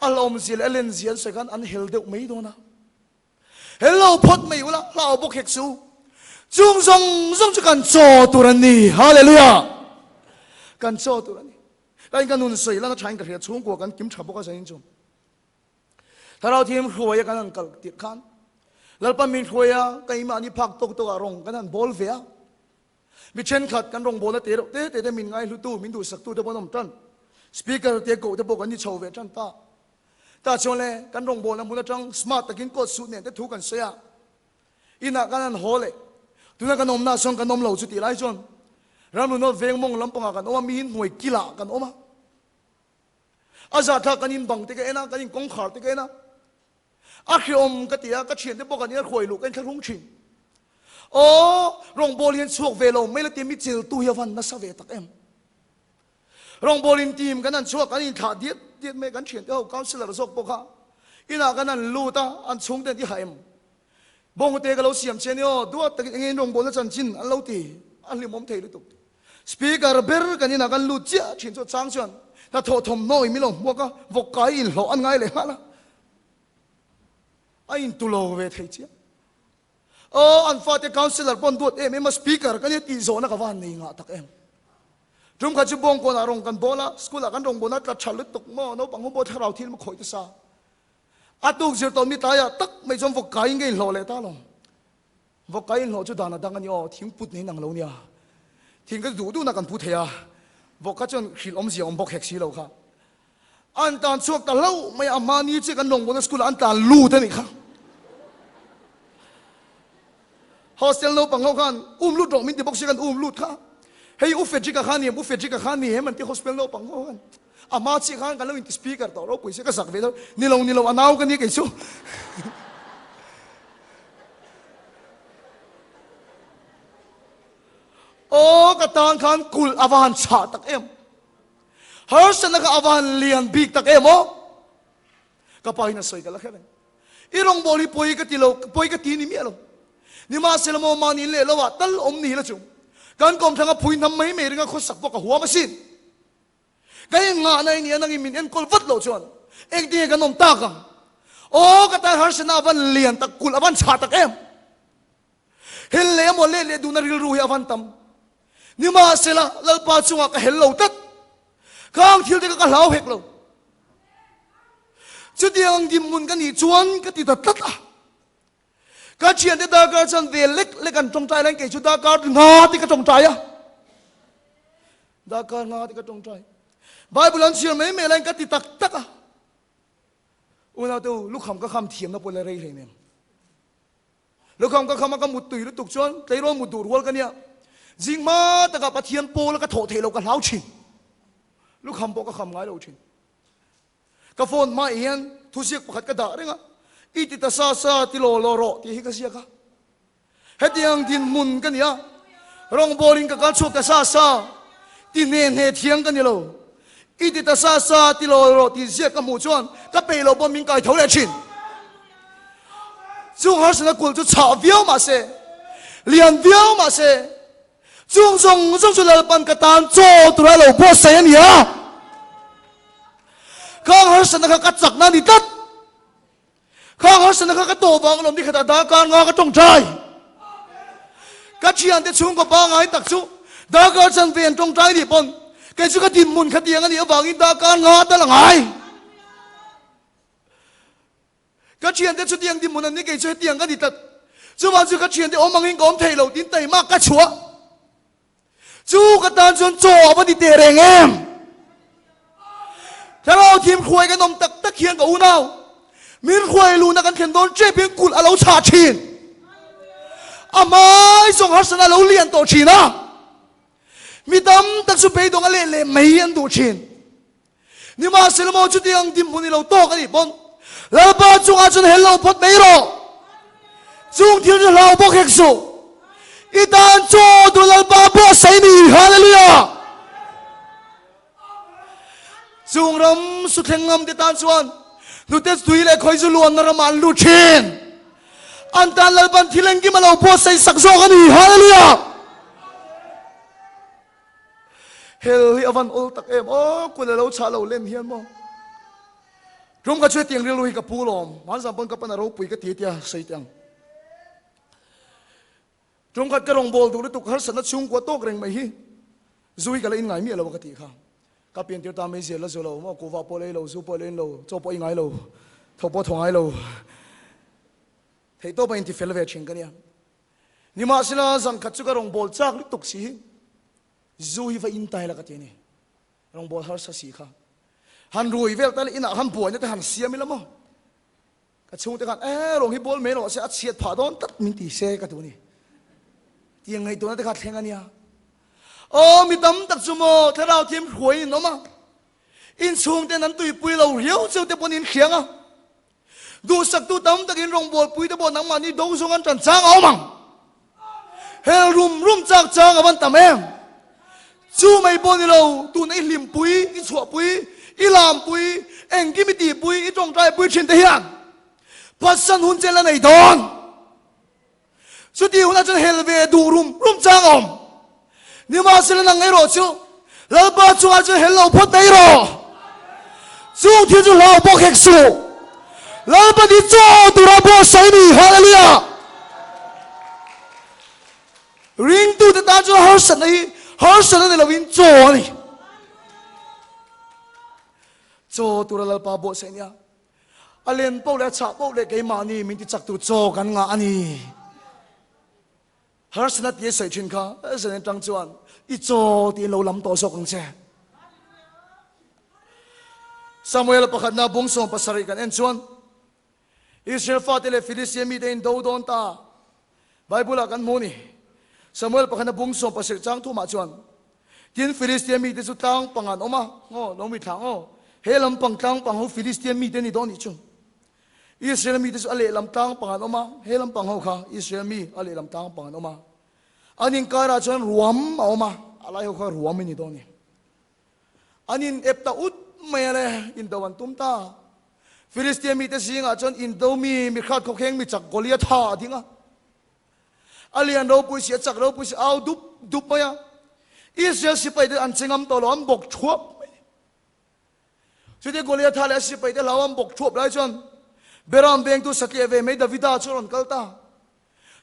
A hlawmzia leh a lenzia an sawi khan an hel deuh mai dawn a. Hel lo phawt mai ula, hlau bawk hek chu. Chung zawng zawng chu kan chaw tur a ni. Hallelujah! Kan chaw tur a ni. Tain ka nun sawi lan a thain ka hria chhungkua kan kim tha bawk a zanin chu. Thlarau Thianghlim hruaia kan han kal tirh khan Lalpa min hruaia ka imahni phak tawk tawkah rawng kan han bawl ve a. Mi thenkhat kan rawngbawlna te reuh te te te min ngaihlutu, min duhsaktu te pawh an awm tan. Speaker te koh te pawh kan ni chho ve tan ta. Tah chuan le kan rawngbawlna hmun atang smart takin coat suit nen te thu kan sawi a. Inah kan han haw leh. Tuna kan awmna ah chuan kan awm lo chu tih lai chuan Ramhlunawt veng mawng lampangah kan awm a, miin hnuai kilah kan awm a. A zahthlak kan inbang te ka en a, kan inkawngkhar te ka en a. A hreawm ka ti a, ka thiante pawh kan inhruai luh ka inthlahrung thin. Aw, rawngbâwl hian chhuak ve lo mai la tia mi cheltu hi a van nasa ve tak em. Rawngbâwl in team kan han chhuak, kan inthlah diat diat mai, kan thiante ho councillor zawk pawh kha inah kan han lut a, an chhungte an ti hah em. Bawngte ka lo siam che ni aw, duat takin enge in rawngbâwlna chanchin an lo ti, a hlimawm thei lutuk. Speaker ber kan inah kan lut chiah thin chu chang chuan hnathawh thawmhnaw in min lo hmuak a, vawk kai inhlawh an ngai leh nghal a. A intu lo ve thei chiah. Aw, an fate councillor pawn duat em em a, speaker ka nia tih zawhna ka va han nei ngah tak em. Tum khat chu Bawngkawnah rawng kan bawl a, school ah kan rawngbawlna a tla tha lutuk maw, naupang ho pawh thlarau thil maw khawih ta sa. A tuk zir tawh mi tlaiah tak mai chuan vawk kaiin ka inhlawh leh ta lo. Vawk kai inhlawh chu dan a dang a ni aw, thing put nei nang lo nia. Thing ka duh duhna kan pu thei a, vawk kha chuan hrilh awmzia awm bawk hek si lo kha. An tan chhuak ta hlauh mai a, a mahni chiah kan rawngbawlna school ah an tlan lut a nih kha. Hostel naupang ho khan um lut rawh min ti bawk sia kan um lut kha. Hei U Frederick-a kha a ni em, U Frederick-a kha a ni em an ti hostel naupang ho khan. A hma chiah khan kan lo inti speaker tawh ropui sia ka zak ve deuh. Ni lo, ni lo, a nau ka ni kei chu. Aw ka tan khan kulh a va han chhah tak em. Harsatna kha a va han lian bik tak em aw. Ka pa in a sawi ka la kher ang. I rawngbâwl hi pawi ka ti lo, pawi ka ti ni miah lo. Nimahsela maw mahni in leh lo ah tal awm ni la chu. Kan kawmthlang a phui hnam mai mai ringa khawsak pawh ka huam asin. Ka inngahna i nia nangin min enkawl vat loh chuan engtinge kan awm tak ang? Aw ka tan harsatna a van lian tak kulh a van chhah tak em! Hel leh emaw let leh duhna rilru hi a van tam. Nimahsela Lalpa chungah ka hel lo tlat. Khang thil te kha ka hlau hek lo. Chutiang ang dinhmun ka nih chuan ka ti ta tlat a. Ka thiante darkar chuan ve lek lek an tawngtai laiin kei chu darkar nga te ka tawngtai a. Darkar nga te ka tawngtai. Bible an chhiar mai mai laiin ka ti tak tak a. Unau te u, lukham ka kham thiamna pawh la rei hlei nem. Lukham ka kham a ka mut tui lutuk chuan tleirawl mut duh rual ka nia. Zing hma takah Pathian pawl a ka thawh theih loh ka hlau thin. Lukham pawh ka kham ngai lo thin. Ka phone hmaah hian thuziak pakhat ka dah reng a, I ti ta sa sa ti law law rawh tih hi ka ziak a. Hetiang dinhmun ka ni a, rawngbawlin ka kal chhuak ta sa sa ti hne hne thiang ka ni lo. I ti ta sa sa ti law law rawh tih ziak ka hmuh chuan ka peih loh pawh min kai tho leh thin. Chung harsatna kulh chu chhah viau mah se, lian viau mah se, Chung zawng zawng chu Lalpan ka tan chaw tura lo buatsaih a ni a. Khang harsatna kha ka chakna a ni tlat. Khang harsatna kha ka tawh vang alawm ni khatah darkar nga ka tawngtai. Ka thiante chhungkaw pangngai tak chu darkar chanve an tawngtai nih pawn kei chu ka dinhmun kha tiang a nih avangin darkar nga tal a ngai. Ka thiante chu tiang dinhmun an ni kei chu hetiang ka ni tlat. Chuvang chu ka thiante awm angin ka awm thei lo tiin taima ka chhuah. Chu ka tan chuan chaw a va ti teh reng em? Thlarau thim hruai kan awm tak tak hian ka unau min hruai luhna kan thlen dawn tep hian kulh a lo chhah thin. A hmai zawng harsatna a lo lian tawh thin a. Mi tam tak chu beidawng a leh leh mai an duh thin. Nimahsela maw chutiang dinhmun i lo tawk a nih pawn Lalpa chungah chuan hel lo phawt mai rawh. Chung thil chu hlau bawk hek suh. I tan chaw duh Lalpa buatsaih ni. Hallelujah! Chung ram suthleng ngam te tan chuan hnute tui leh khawi zu luanna ramah an lut thin. An tan Lalpan thil engkim a lo buatsaih sak zawk a ni. Hallelujah! Hel hi a van awl tak em aw, kut a lo chhah lo lem hian maw. Tum ka chu hetiang rilru hi ka pu lawm, hmanzam pawn ka pan a ropui ka ti tia sawi teh ang. Tum khat ka rawngbâwl duh lutuk harsatna chhungkua tawk reng mai hi zu hi ka la in ngai miah lo a ka tih kha. Ka piantir ta mai zel la zu lo maw, kuhva pawh la ei lo, zu pawh la in lo, chaw pawh i ngai lo, tho pawh thaw ngai lo. Theihtawp a intifel ve thin ka nia. Nimahsela zan khat chu ka rawngbâwl châk lutuk si hi zu hi va in tai la ka ti a ni. Rawngbâwl harsa si kha han rui vel ta leh inah khan buaina te han siam ila maw? Ka chhungte khan e rawng hi bawl mai rawh se a chhiat phah dawn tlat min ti se ka duh a ni. Tiang ngaihtuahna te kha thleng a nia. Aw mi tam tak chu maw thlarau thiam hruaiin in awm a, inchhungten an tuipui lo riau cheu te pawn in hriang a. Duhsaktu tam takin rawngbawlpui te pawh nangmahni do zawng an tan chang a awm ang. Hel rum rum chak chang a van tam em? Chu mai pawh ni lo, tuna i hlimpui, i chhuahpui, i lampui, engkim i tihpui, i tawngtaipui thin te hian Pathian hun chen la nei dawn. Chutih hunah chuan hel ve duh rum rum chang a awm. Nimahsela nang erawh chu Lalpa chungah chuan hel lo phawt mai rawh. Chung thil chu hlau bawk hek suh. Lalpa ni chaw tura buatsaih ni. Hallelujah! Ringtute tan chuan harsatna hi harsatna ni lovin chaw a ni. Chaw tura Lalpa buatsaih nia. A len poh leh a chhah poh leh keimahni min ti chak tur chaw kan ngah a ni. Harsatna tih a sawi thin kha zan atang chuan i chaw tiin lo lam tawh zawk ang che. Samuel pakhatna bung 70 kan en chuan Israel fate leh Filistia mite in do dawn ta. Bible ah kan hmu ni. Samuel pakhatna bung 70 chang thumah chuan tin Filistia mite chu tlang pang an awm a, ngaw lo mi thla ngaw he lampang tlang pang ho Filistia mite ni dawn nih chu. Israel mite chu a lehlam tlang pang an awm a, he lampang ho kha Israel mi a lehlam tlang pang an awm a. An inkarah chuan ruam a awm a, a lai ho kha ruam i ni dawn a ni. An in ep ta ut mai a le, indo an tum ta. Filistia mite zingah chuan indo mi, mi hrat khawkheng mi chak Goliatha a ding a. A lian ropui si, a chak ropui si, au dup dup mai a. Israel sipai te an che ngam tawh lo, an bawk thuap mai. Chutia Goliatha leh a sipaite hlau an bawk thuap lai chuan Beram vengtu satliah ve mai Davida chu a rawn kal ta.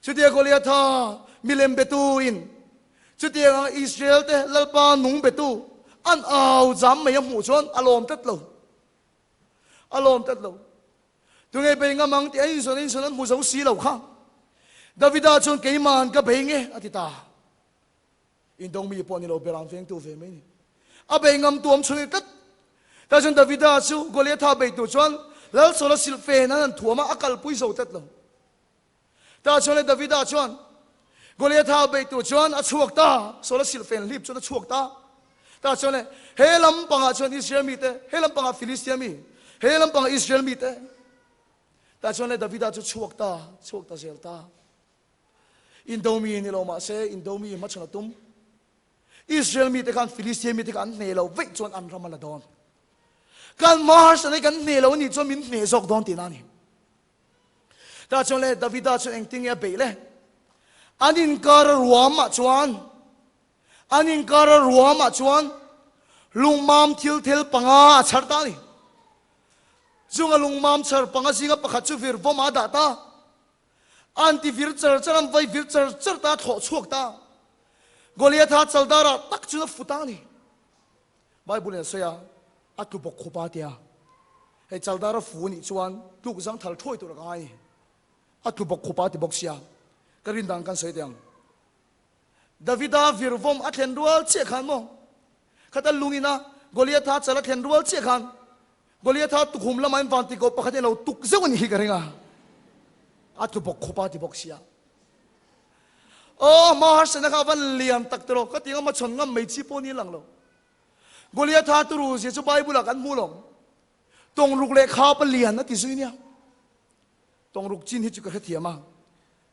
Chutia Goliatha milem betu in chutiang ang Israel te Lalpa nung betu an au zam mai a hmuh chuan a lawm tlat lo. A lawm tlat lo. Tunge bei ngam ang tih a inzawn a inzawn an hmu zo si lo kha. Davida chuan keiman ka bei nge a ti ta. Indawng mi pawh ni lo Beram vengtu ve mai ni. A bei ngam tuam chhun i tlat. Tah chuan Davida chu Goliatha bei tur chuan Lal Saula silh fen an han thuam a, a kalpui zo tlat lo. Tah chuan le Davida chuan Goliatha bei tur chuan a chhuak ta, Saula silh fen hlip chuan a chhuak ta. Tah chuan le he lampangah chuan Israel mite, he lampangah Filistia mi, he lampangah Israel mite. Tah chuan le Davida chu chhuak ta, chhuak ta zel ta. Indo mi ni lo mah se, indo mi hmachhawn a tum. Israel mite khan Filistia mite kha an hneh lo veih chuan an ram a la dawn. Kan hma harsatna hi kan hneh lo a nih chuan min hneh zawk dawn tihna a ni. Tah chuan le Davida chuan engtin nge a beih le? An inkar a ruamah chuan an inkar a ruamah chuan lungmam thil thel panga a chhar ta a ni. Chunga lungmam chhar panga zinga pakhat chu vir vawmah a dah ta. An ti vir char char, an vai vir char char ta, a thlawh chhuak ta. Goliatha chaldara tak chu a fu ta a ni. Bible in a sawi a, a tlu bawk khup a tia. Hei chaldara fu anih chuan tluk zang thal thuai tur a ka ngai a ni. A tlu bawk khup a ti bawk sia. Ka rin dan kan sawi teh ang. Davida virvawm a thlen rual chiah khan maw? Khata lungina Goliatha chal a thlen rual chiah khan Goliatha tukhum lamah in vantiko pakhat in a lo tuk zeuh a nih hi ka ring a. A tlu bawk khup a ti bawk sia. Aw, hma harsatna kha a van lian tak tiraw? Ka ti ngam a chhawn ngam mai chi pawh ni lang lo. Goliatha turu zia chu Bible ah kan hmu lo. Tawngruk leh khap a lian a ti zui nia. Tawngruk chin hi chu ka hrethiam a.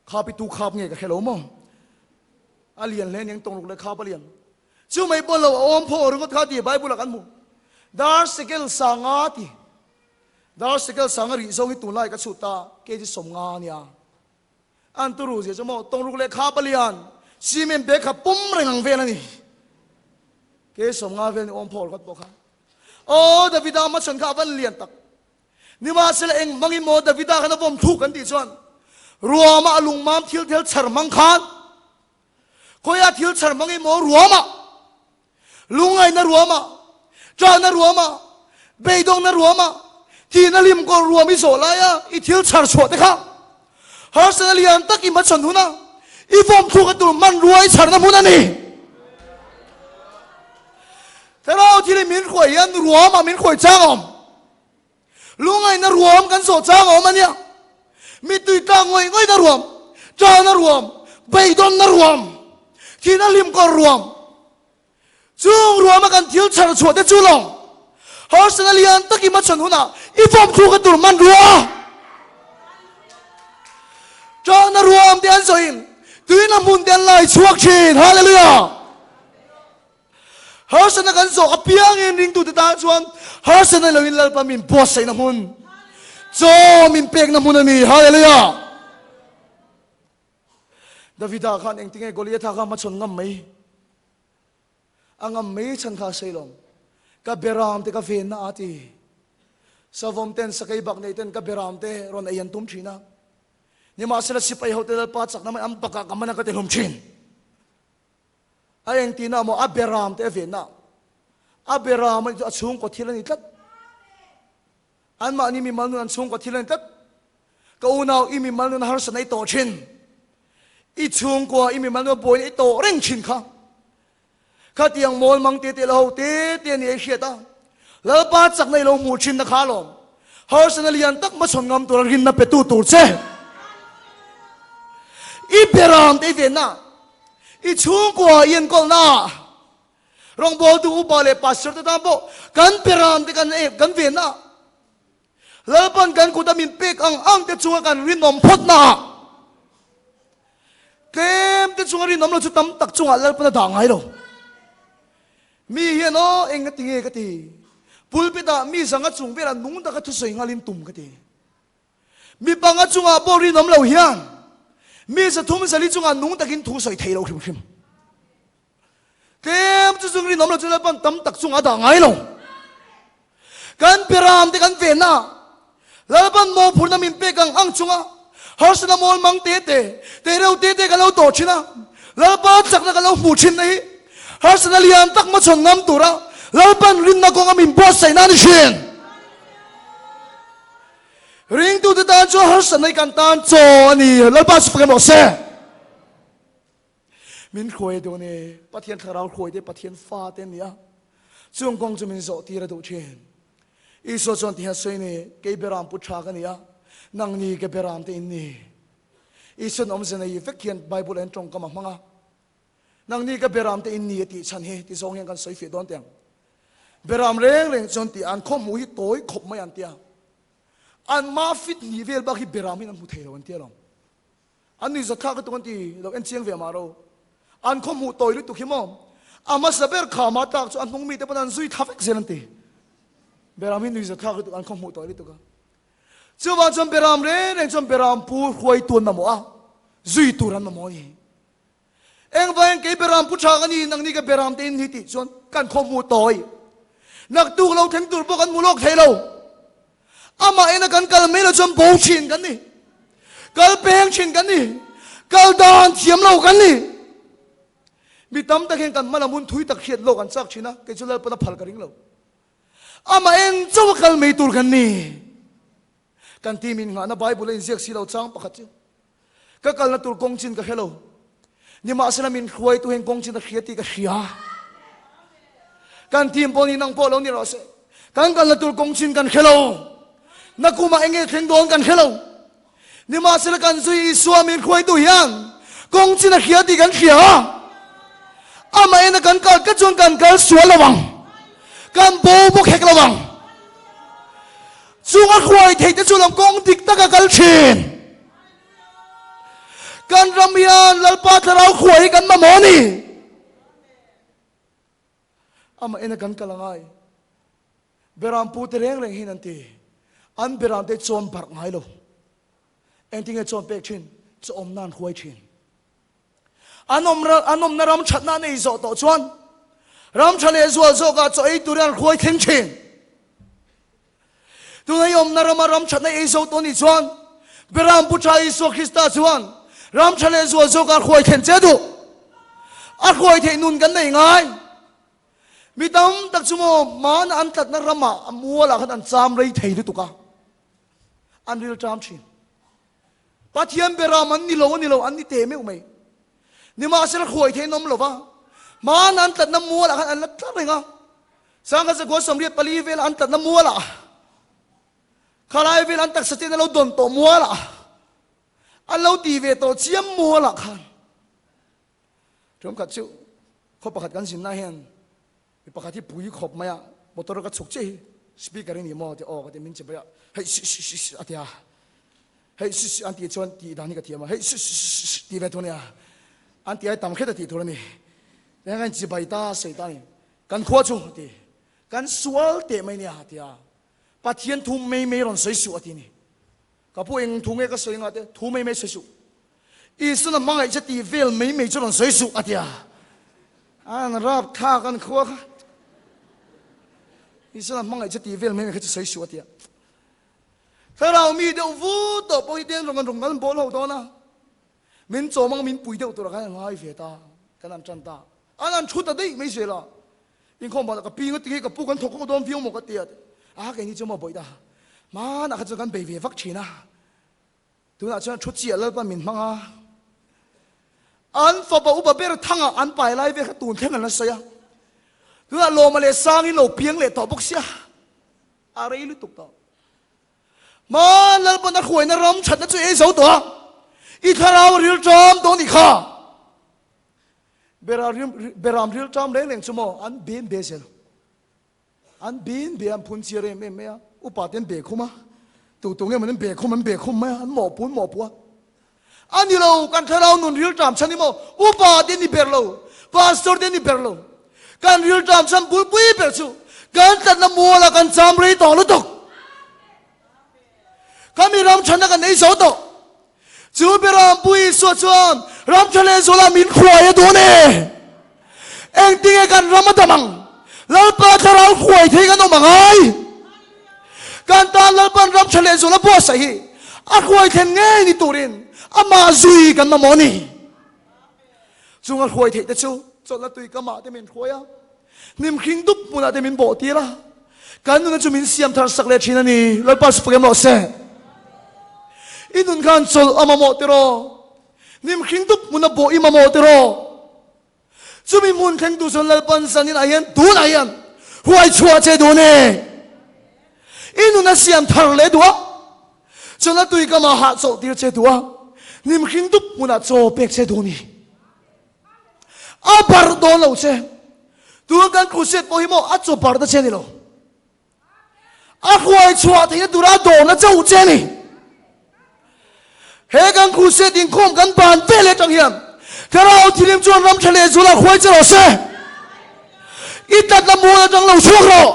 Khap i tu khap nge ka hre lo maw? A lian hle aniang tawngruk leh khap a lian. Chu mai pawh lo a awm phaw ringawt kha ti Bible ah kan hmu. Dar sekel sanga ti. Dar sekel sanga rih zawng hi tunlai ka chhut ta kg 50 ania. An turu zia chu maw tawngruk leh khap a lian cement bag kha pum reng ang vel ani. Kg 50 vel ni awm phaw ringawt pawh kha. Aw Davida hmachhawn kha a van lian tak. Nimahsela eng hmangin maw Davida khan a vawm thuk an tih chuan ruamah a lungmam thil thel chhar hmang khan khawiah thil chhar hmangin maw ruamah lungngaihna ruamah ṭahna ruamah beidawngna ruamah thihna hlim kawr ruam i zawh laia i thil chhar chhuah te kha harsatna lian tak i hmachhawn huna i vawm thuk a tur hmanrua i chharna hmun a ni. Thlarau thil hi min hruai hian ruamah min hruai chang a awm. Lungaihna ruam kan zawh chang a awm a nia. Mittui tlak ngawih ngawihna ruam, ṭahna ruam, beidawnna ruam, thihna hlimkawr ruam. Chung ruama kan thil chhar chhuah te chu lawng harsatna lian takin hmachhawn hunah i fawm thluk a tur hmanrua. Ṭahna ruam te an zawhin tuina hmun te an lai chhuak ṭhin. Hallelujah! Harsatna kan zawh apiangin ringtute tan chuan harsatna loin Lalpa min buatsaihna hmun, chaw min pekna hmun a ni. Hallelujah! Davida khan engtinge Goliatha kha hmachhawn ngam mai? A ngam mai chhan kha a sawi lawm. Ka beram te ka venna a ti. Savawm ten sakei bak nei ten ka beram te rawn ei an tum thin a. Nimahsela sipai hote Lalpa chakna mai an bakah ka man a ka ti hlum thin. A engtina maw a beram te a venna a beram a nih chu a chhungkaw thil a ni tlat. Anmahni mimal nun an chhungkaw thil a ni tlat. Ka unau i mimal nun harsatna i tawh thin. I chhungkua i mimal nun buaina i tawh reng thin kha. Khatiang mawl mang te te la ho te te a ni ei hriat a. Lalpa chakna i lo hmuh thin na kha alawm. Harsatna lian tak hmachhawn ngam tura rinna petu tur che. I beram te i venna, i chhungkua i enkawlna, rawngbawltu upa leh pastor te tan pawh kan beram te kan kan venna, Lalpan kan kut a min pek ang ang te chunga kan rinawm phawt naah tlem te chunga rinawm lo chu tam tak chungah Lalpan a dah ngai lo. Mi hian aw eng nga ti nge ka ti. Pulpit ah mi zanga chung velah nung taka thusawi nghalin tum ka ti. Mi panga chungah pawh rinawm lo hian mi zathum zali chungah nung takin thu sawi thei lo hrim hrim. Tlem chu chung rinawm lo chu Lalpan tam tak chungah a dah ngai lo. Kan Piram te kan venna Lalpan mawhphurhna min pek ang ang chunga harsatna mawl mang te te, te reuh te te kan lo tawh thin a, Lalpa chakna kan lo hmuh thin na hi harsatna lian tak hmachhawn ngam tura Lalpan rinna kawnga min buatsaihna a ni thin. Ringtute tan chuan harsatna hi kan tan chaw a ni. Lalpa chu fak em rawh se. Min hruai dawn e, Pathian thlarau hruai te Pathian fa te an ni a, chung kawng chu min zawh tir a duh thin. Isua chuan tihian sawi ni, Kei beram pu tha ka ni a, nang ni ka beram te in ni. Isuan awmze nei vek hian Bible ah hian tawngkam a hmang a, Nang ni ka beram te in ni a tih chhan hi ti zawng hian kan sawi fiah dawn teh ang. Beram reng reng chuan tih an khawhmuh hi tawi khawp mai an tia. An mah fit hnih vel bak hi beram in an hmu thei lo an tia lo. An nuih zathlak lutuk an ti lo en chiang ve mah ro. An khaw hmuh tawi lutuk hi maw? A hmasa ber khama tlak chu a hnung mite pawn an zui thla vek zel an ti. Beram hi nuih zathlak lutuk an khaw hmuh tawi lutuk a. Chuvang chuan beram reng reng chuan beram pu hruaitu an mamawh a, zui tur an mamawh a ni. Engvangin kei beram pu tha ka ni, nangni ka beram te in ni tih chuan kan khaw hmuh tawi. Naktuk lo thleng tur pawh kan hmu lawk thei lo. Amah ena kan kal mai lo chuan bo thin kan ni. Kal peng thin kan ni. Kal dan thiam lo kan ni. Mi tam tak hian kan hma lam hun thui tak hriat lawk an chak thin a, kei chu Lalpan a phal ka ring lo. Amah en chauh a kal mai tur kan ni. Kan team in nghahna Bible a inziak si lo chang pakhat chu ka kalna tur kawng chin ka hre lo. Nimahsela min hruaitu hian kawng chin a hria tih ka hria. Kan team pawh ni nang pawh lo ni rawh se. Kan kalna tur kawng chin kan hre lo. Nakumah enge thleng dawn kan hre lo. Nimahsela kan zui Isua min hruaitu hian kawng chin a hria tih kan hria. Amah ena kan kal tlat chuan kan kal sual lo ang. Kan bo bawk hek lo ang. Chung a hruai theih te chu lam kawng dik tak a kal thin. Kan ram hian Lalpa thlarau hruai hi kan mamawh a ni. Amah ena kan kal angai. Beram pu te reng reng hin an ti. An beram te chawn barh ngai lo. Engtinge chawn pek thin? Chaw awm nan hruai thin. An awm an awmna ram thatna an ei zawh tawh chuan ram tha leh zual zawkah chaw ei turin an hruai thleng thin. Tuna i awmna rama ram thatna ei zo tawh nih chuan Beram Pu Tha Isua Krista chuan ram tha leh zual zawkah hruai thlen che duh. A hruai theih nun kan nei ngai. Mi tam tak chu maw hmana an tlatna ramah a mualah khan an cham rei thei lutuk a. An ril ṭam ṭhin. Pathian beram an ni lo a ni lo, an ni teh meuh mai. Nimahsela hruai theih an awm lo va, hmana an tlatna mualah khan an la tla reng a. Sangha zakua 84 vela an tlatna mualah, khalai vel an taksa chen a lo dawn tawh mualah, an lo ti ve tawh chiam mualah khan. Ṭawngkhat chu khaw pakhat kan zinna hian Mi pakhat hi pui khawp mai a, motor ka chhuk chiah hi speaker i ni maw ti aw ka ti min che bai a, hei si si si si a ti a, hei si si an tih chuan tih dan hi ka thiam a, hei si si si si ti ve tur a nia, an tih ai tam hret a tih tur a ni, tihian ka inchi bai ta sawi ta a ni, kan khua chu a ti, kan sual teh mai nia a ti a, Pathian thu mai mai rawn sawi suh a ti a ni, ka pu eng thu nge ka sawi ngah te, thu mai mai sawi suh. Isuan a hmangaih che tih vel mai mai chu rawn sawi suh a ti a, an rap thlak an khua kha. Isuan a hmangaih che tih vel mai mai kha chu sawi suh a ti a. Thlarau mi deuh vu tawh pawh hi ten rawn rawn kan bawl ho dawn a, min chawm ang min pui deuh tur ah khan a ngai ve ta, kan han tan ta. An an thu ta daih mai zel a. Inkhawm banah ka pi ngawt hi ka pu kan thawk khawk dawn viau maw ka ti a. A keini chu maw bawih ta. Hmanah kha chuan kan bei ve vak thin a. Tunah chuan thu chiah Lalpa min hmang a. An fapa upa ber thangah an pai lai vel kha tun thleng an la sawi a. Tunah lawma leh sangin lo piang leh tawh bawk sia. A rei lutuk tawh. Hma Lalpan a hruaina ram thatna chu ei zo tawh a. I thlarau rilṭam tawh nih kha. Beram rilṭam reng reng chu maw an bin be zel. An bin be an phun chiar em em mai a. Upa te an be khum a. Tu tu nge maw an be khum an be khum mai a. An mawhpu an mawhpu a. A ni lo, kan thlarau nun rilṭam chhan hi maw upa te ni ber lo, pastor te ni ber lo. Kan rilṭam chhan bulpui ber chu kan tlatna muala kan cham rei tawh lutuk. Kha mi ram chhanna kan ei zo tawh. Chu Beram Pu Isua chuan ram tha leh zuala min hruai a duh e. Engtinge kan ram a dam ang? Lalpa thlarau hruai thei kan awm a ngai. Kan tan Lalpan ram tha leh zuala buatsaih hi a hruai thlen ngei ni turin amah zui kan mamawh a ni. Chung a hruai theih te chu chawlhna tui kamah te min hruai a, hnim hring dup hmunah te min bawh tir a, kan nuna chu min siam thar sak leh thin a ni. Lalpa chu fak em rawh se. I nun khan chawlh a mamawh tiraw? Hnim hring dup hmuna bawh i mamawh tiraw? Chumi hmun thleng tu chuan Lalpan zanin ah hian tunah hian huai chhuah che duh a ni. I nun a siam thar leh duh a, chuan a tui kamah hah chawlh tir che duh a, hnim hring dup hmunah chaw pek che duh a ni. A barh dawn lo che. Tun kan crusade pawh hi maw a chaw barh ta che a ni lo. A hruai chhuah theihna tura a dawrna chauh che a ni. He kan crusade inkhawm kan ban vel atang hian Thlarau Thilim chuan ram tha leh zuala hruai che rawh se. I tlatna mual atang lo chhuak rawh.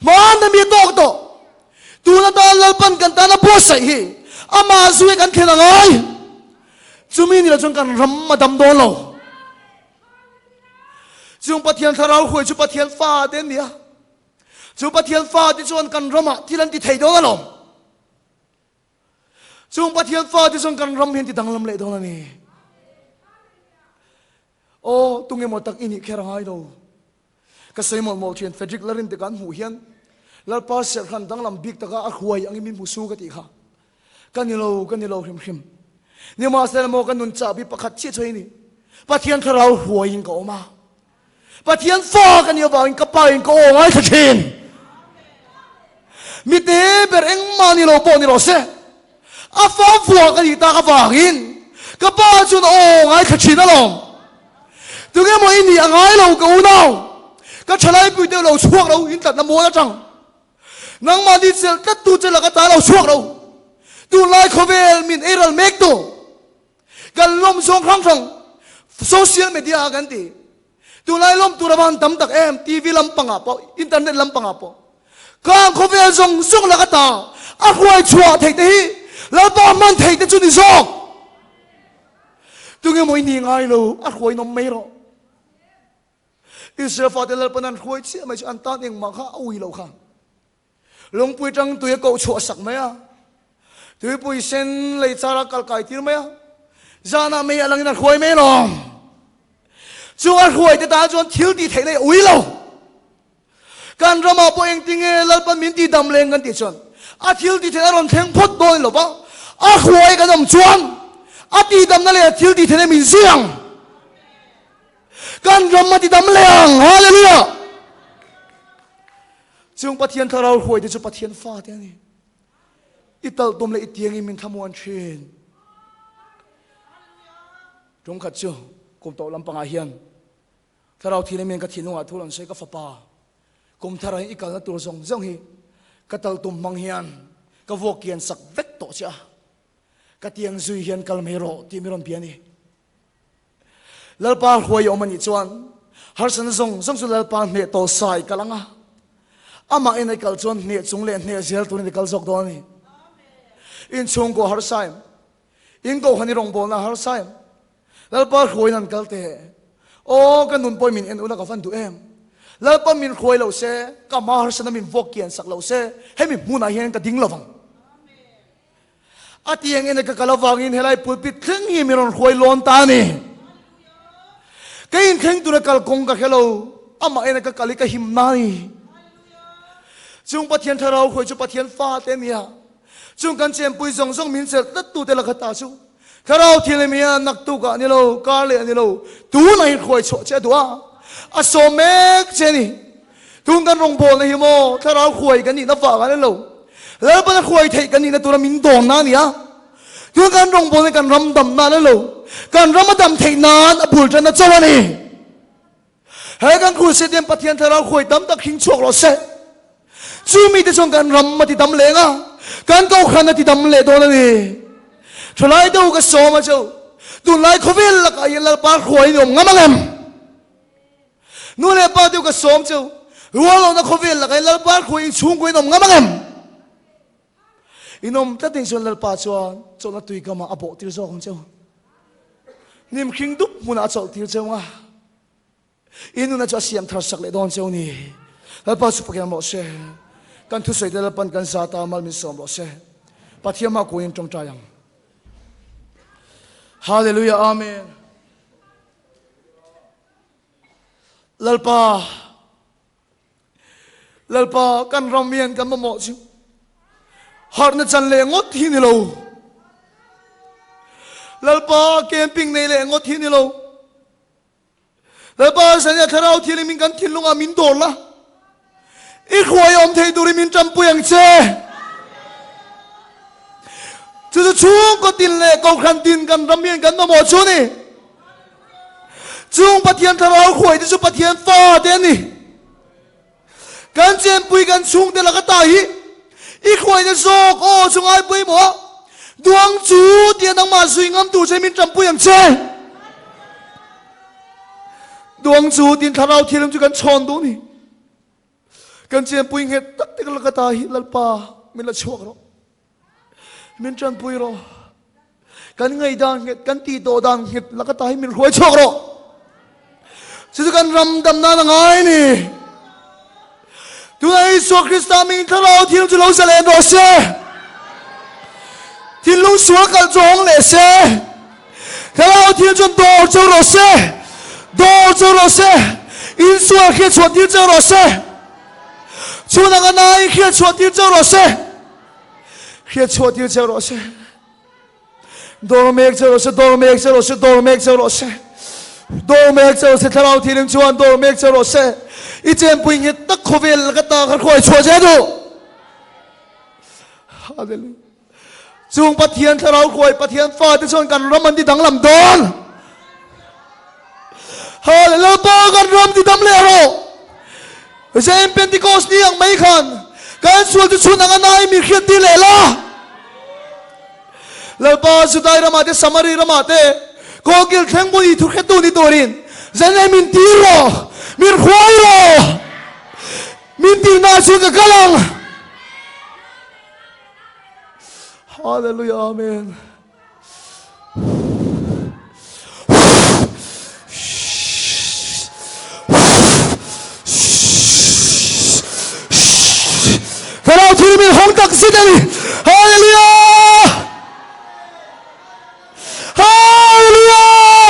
Hmanna mi a tawk tawh. Tun atan Lalpan kan tana buatsaih hi amah zui kan thlen a ngai. Chumi ni lo chuan kan ram a dam dawn lo. Chung Pathian thlarau hruai chu Pathian fa te an ni a. Chu Pathian fa te chuan kan ramah thil an ti thei dawn alawm. Chung Pathian fa te chuan kan ram hi an ti danglam leh dawn a ni. Aw, tunge maw tak i nih kher a ngai lo. Ka sawi mawlh mawlh thin, Frederick Larin te kan hmuh hian Lalpa serhhran danglam bik taka a hruai angin min hmu su ka tih kha. Ka ni lo, ka ni lo hrim hrim. Nimahsela maw ka nun chahbi pakhat chiah chu hei ni, Pathian thlarau hruaiin ka awm a. Pathian fa ka nih avangin ka pa in ka aw ngaithla thin. Mi te ber engmah ni lo pawh ni rawh se, a fa vuah ka nih tak avangin ka pa chuan aw ngaithla thin alawm. Tunge maw i nih a ngai lo ka unau, ka thalaipui deuh lo chhuak lo in tlatna mual atang. Nangmahni chelh tlat tu che laka ta lo chhuak lo. Tunlai khawvel min eiral mek tu. Kan lawm zawng hrang hrang social media ah kan ti. Tunlai lawm tur avan tam tak em TV lampang ah pawh internet lampang ah pawh. Khang khawvel zawng zawng laka ta a hruai chhuah theih te hi Lalpa hman theih te chu ni zawk. Tunge maw i ni ngai lo a hruai nawm mai rawh. Israel fate Lalpan an hruai chiah mai chu an tan engmah kha a ui lo kha. Lungpui tang tui a koh chhuah sak mai a, tuipui sen lei char a kal kai tir mai a, zanah mei a langin a hruai mai alawm. Chu a hruai te tan chuan thil tih theihna i ui lo. Kan ramah pawh engtinge Lalpan min tih dam leng kan tih chuan a thil tih theihna a rawn thleng phawt dawn lo va, a hruai kan awm chuan a tih damna leh a thil tih theihna min zui ang. Kan ram a ti dam leh ang. Hallelujah! Chung Pathian thlarau hruai te chu Pathian fa te a ni. I tal tum leh i tiangin min thlamuan thin. Tum khat chu kum tawh lampangah hian thlarau thil in ka thinlungah thu rawn sawi ka fapa kum thar ah hian i kalna tur zawng zawng hi ka tal tum hmang hian ka vuak kian sak vek tawh che a ka tiang zui hian kal mai rawh tih mi rawn bia a ni. Lalpa hruai awm a nih chuan harsatna zawng zawng chu Lalpa hneh tawh sai kal ang a, amah in a kal chuan hneh chung leh hneh zel turin i kal zawk dawn a ni. Inchhungkaw harsa em? In kohhran i rawngbawlna harsa em? Lalpa hruaiin an kal teh. Aw, ka nun pawhin min en ula ka van duh em? Lalpa min hruai lo se, ka hma harsatna min vuak kian sak lo se, hemi hmunah hian ka ding lovang. A tiang ena ka kal avangin helai pulpit thleng hi min rawn hruai lawn ta a ni. Ka inthleng tura kalkawng ka hre lo, amah ena ka kal i ka him na a ni. Chung Pathian Thlarau hruai chu Pathian fate a ni a, chung kan chenpui zawng zawng min chelh tlat tute la kha ta chu Thlarau thil emi a naktuk ah ni lo, kar leh ah ni lo, tunah hi hruai chhuah che a duh a, a sawm mek che a ni. Tun kan rawngbawlna hi maw Thlarau hruai kan nihna vang ah ni lo, Lalpana hruai theih kan nihna tura min dawnna a ni a. Tun kan rawngbawlna hi kan ram damna a ni lo, kan ram a dam theih nan a bul tanna chauh a ni. He kan crusade hian Pathian Thlarau hruai tam tak hring chhuak rawh se. Chu mite chuan kan ram a ti dam leng a, kan kohhran a ti dam leh dawn a ni. Thalai deuh ka sawm a cheu, tunlai khawvel lakah hian Lalpa hruai ni awm ngam ang em? Nu leh pa deuh ka sawm cheu, rual lohna khawvel lakah hian Lalpa hruai inchhungkaw in awm ngam ang em? In awm tlat in chuan Lalpa chuan chawlhna tui kamah a bawhtir zawk ang cheu. Hnim hring dup hmunah a chawlhtir cheu ang a. I nuna chu a siam thar sak leh dawn cheu ni. Lalpa chu pakian rawh se. Kan thusawi te Lalpan kan za ta mal min sawm rawh se. Pathian hma kuin tawngtai ang. Hallelujah Amen. Lalpa Lalpa kan ram hian kan mamawh chu harhna chan leh ngawt hi ni lo. Lalpa camping nei leh ngawt hi ni lo. Lalpa zania thlarau thianghlim in kan thinlungah min dawr la. I hruai awm thei turin min tanpui ang che. Chu chu chhungkaw tin leh kohhran tin kan ram hian kan mamawh chu a ni. Chung Pathian thlarau hruai te chu Pathian fa te a ni. Kan chenpui kan chhungte laka ta hi i hruaina zawk aw chu ngai pawimawh a, duang chu tia nangmah zui ngam tur che min tanpui ang che. Duang chu tin thlarau thianghlim chu kan chhawn duh ni. Kan chenpui nghet tak te laka ta hi Lalpa min la chhuak rawh. Min tanpui rawh. Kan ngaihdan nghet, kan tih tawh dan nghet laka ta hi min hruai chhuak rawh. Chu chu kan ram dam nan a ngai ni. Tunah Isua Krista ming thlarau thil chu lo zalen rawh se. Thinlung sual kalh chu hawng leh se. Thlarau thil chuan dawr cheu rawh se. Dawr cheu rawh se. Insual hriat chhuah tir cheu rawh se. Chhun anga nai hriat chhuah tir cheu rawh se. Hriat chhuah tir cheu rawh se. Dawr mek cheu rawh se, dawr mek cheu rawh se, dawr mek cheu rawh se. Dawr mek cheu rawh se, thlarau thilim chuan dawr mek cheu rawh se. I chenpui nghet tak khawvel ka ta kha hruai chhuah che duh. Hallelujah. Chung Pathian thlarau hruai Pathian fate chuan kan ram an ti danglam dawn. Hallelujah. Lalpa kan ram ti dam leh rawh. Zain Pentecost ni ang mai khan kan sual chu chhun anga nai mi hriat tir leh la. Lalpa Judai ramah te Samari ramah te kawngkil thleng pawh i thu hretu ni turin Zain min tir rawh, min hruai rawh, min tirna chuan ka kal ang. Hallelujah Amen. Thlarau thil min hawng tak zet a ni. Hallelujah! Hallelujah!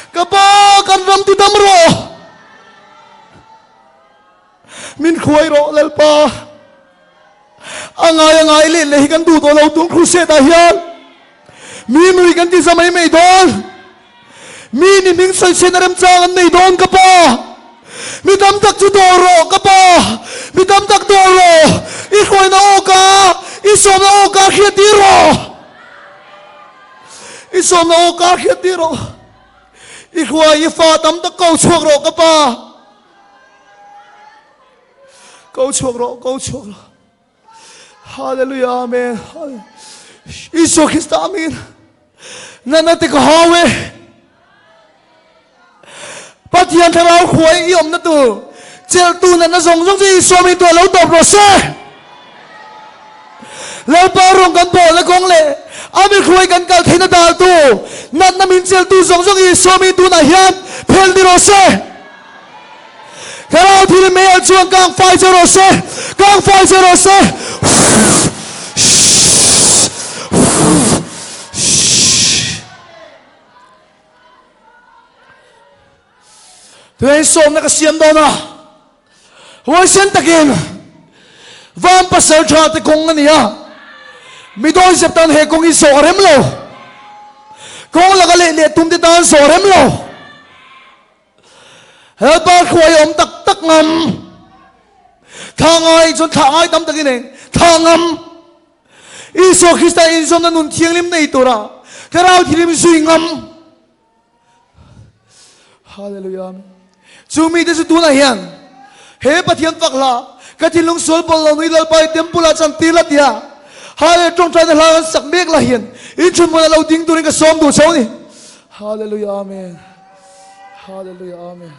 Ka pa kan ram ti dam rawh. Min hruai rawh Lalpa. A ngai a ngai leh leh hi kan duh tawh lo tun crusade ah hian mi nui kan ti za mai mai dawn. Mi ni hming sawi chhiat na remchang an nei dawn ka pa. Mi tam tak chu dawr rawh ka pa. Mi tam tak dawr rawh. I hruaina aw ka, i sawmna aw ka hriat tir rawh. I sawmna aw ka hriat tir rawh. I hruai i fa tam tak ko chhuak rawh ka pa. Ko chhuak rawh, ko chhuak rawh. Hallelujah, amen. Isua Krista amin. Nana te ka hau e. Pathian thlarau khuai i awmna tur cheltu natna zawng zawng chu Isua min tuah lo tawp rawh se. Lalpa rawng kan bawlna kawng leh a mi hruai kan kal theihna daltu natna min cheltu zawng zawng Isua min tunah hian phel ni rawh se. Thlarau thil meialh chuan kang fai che rawh se, kang fai che rawh se. Tuiin sawmna ka siam dawn a, huaisen takin van pasal tha te kawng a ni a, mi dawizep tan he kawng hi zawh a rem lo, kawng laka leh leh tum te tan zawh a rem lo. Helpa hruai awm tak tak ngam, thla ngai chuan thla ngai tam takin eng thla ngam. Isua Krista inzawmna nun thianghlim nei tura Thlarau Thianghlim zui ngam. Hallelujah. Chu mite chu tunah hian he Pathian fak hla ka thinlung sual pawl lo nui Lalpa i temple ah chan tir la tia Hallelujah tawngtaina hla kan sak mek lah hian inchhun hmunah lo ding turin ka sawm duh chho ni. Hallelujah Amen. Hallelujah Amen.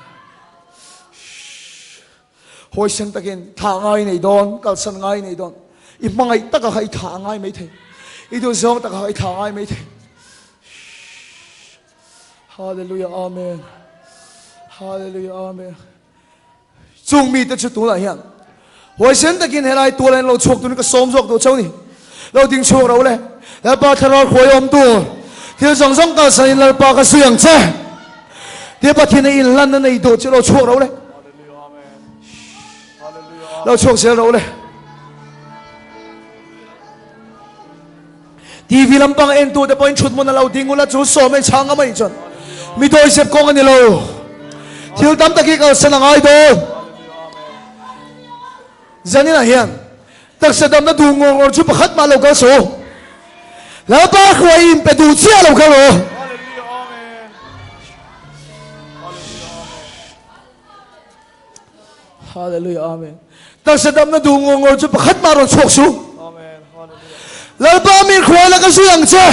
Hawisen takin thlah ngai nei dawn, kalsan ngai nei dawn. I hmangaih taka kha i thlah ngai mai thei. I duhzawng taka kha i thlah ngai mai thei. Hallelujah Amen. Hallelujah Amen. Chung mite chu tunah hian huaisen takin helai tual an lo chhuak turin ka sawm zawk duh cheu ni. Lo ding chhuak ro le. Lalpa thlarau hruai awm tur thil zawng zawng kalsanin Lalpa ka zui ang che. Tia Pathian a inhlan na nei duh chu lo chhuak ro le. Lo chhuak zel ro le. TV lampang en tu te pawhin thut hmun a lo ding ula chu sawm in chhang ngam a nih chuan mi dawihzep kawng a ni lo. Thil tam tak hi kalsan a ngai dawn. Zaninah hian taksa damna duh ngawr ngawr chu pakhat mah lo kal suh. Lalpa hruai in pe duh chiah lo kal rawh. Hallelujah Amen. Taksa damna duh ngawr ngawr chu pakhat mah rawn chhuak suh. Lalpa min hruai la ka zui ang che.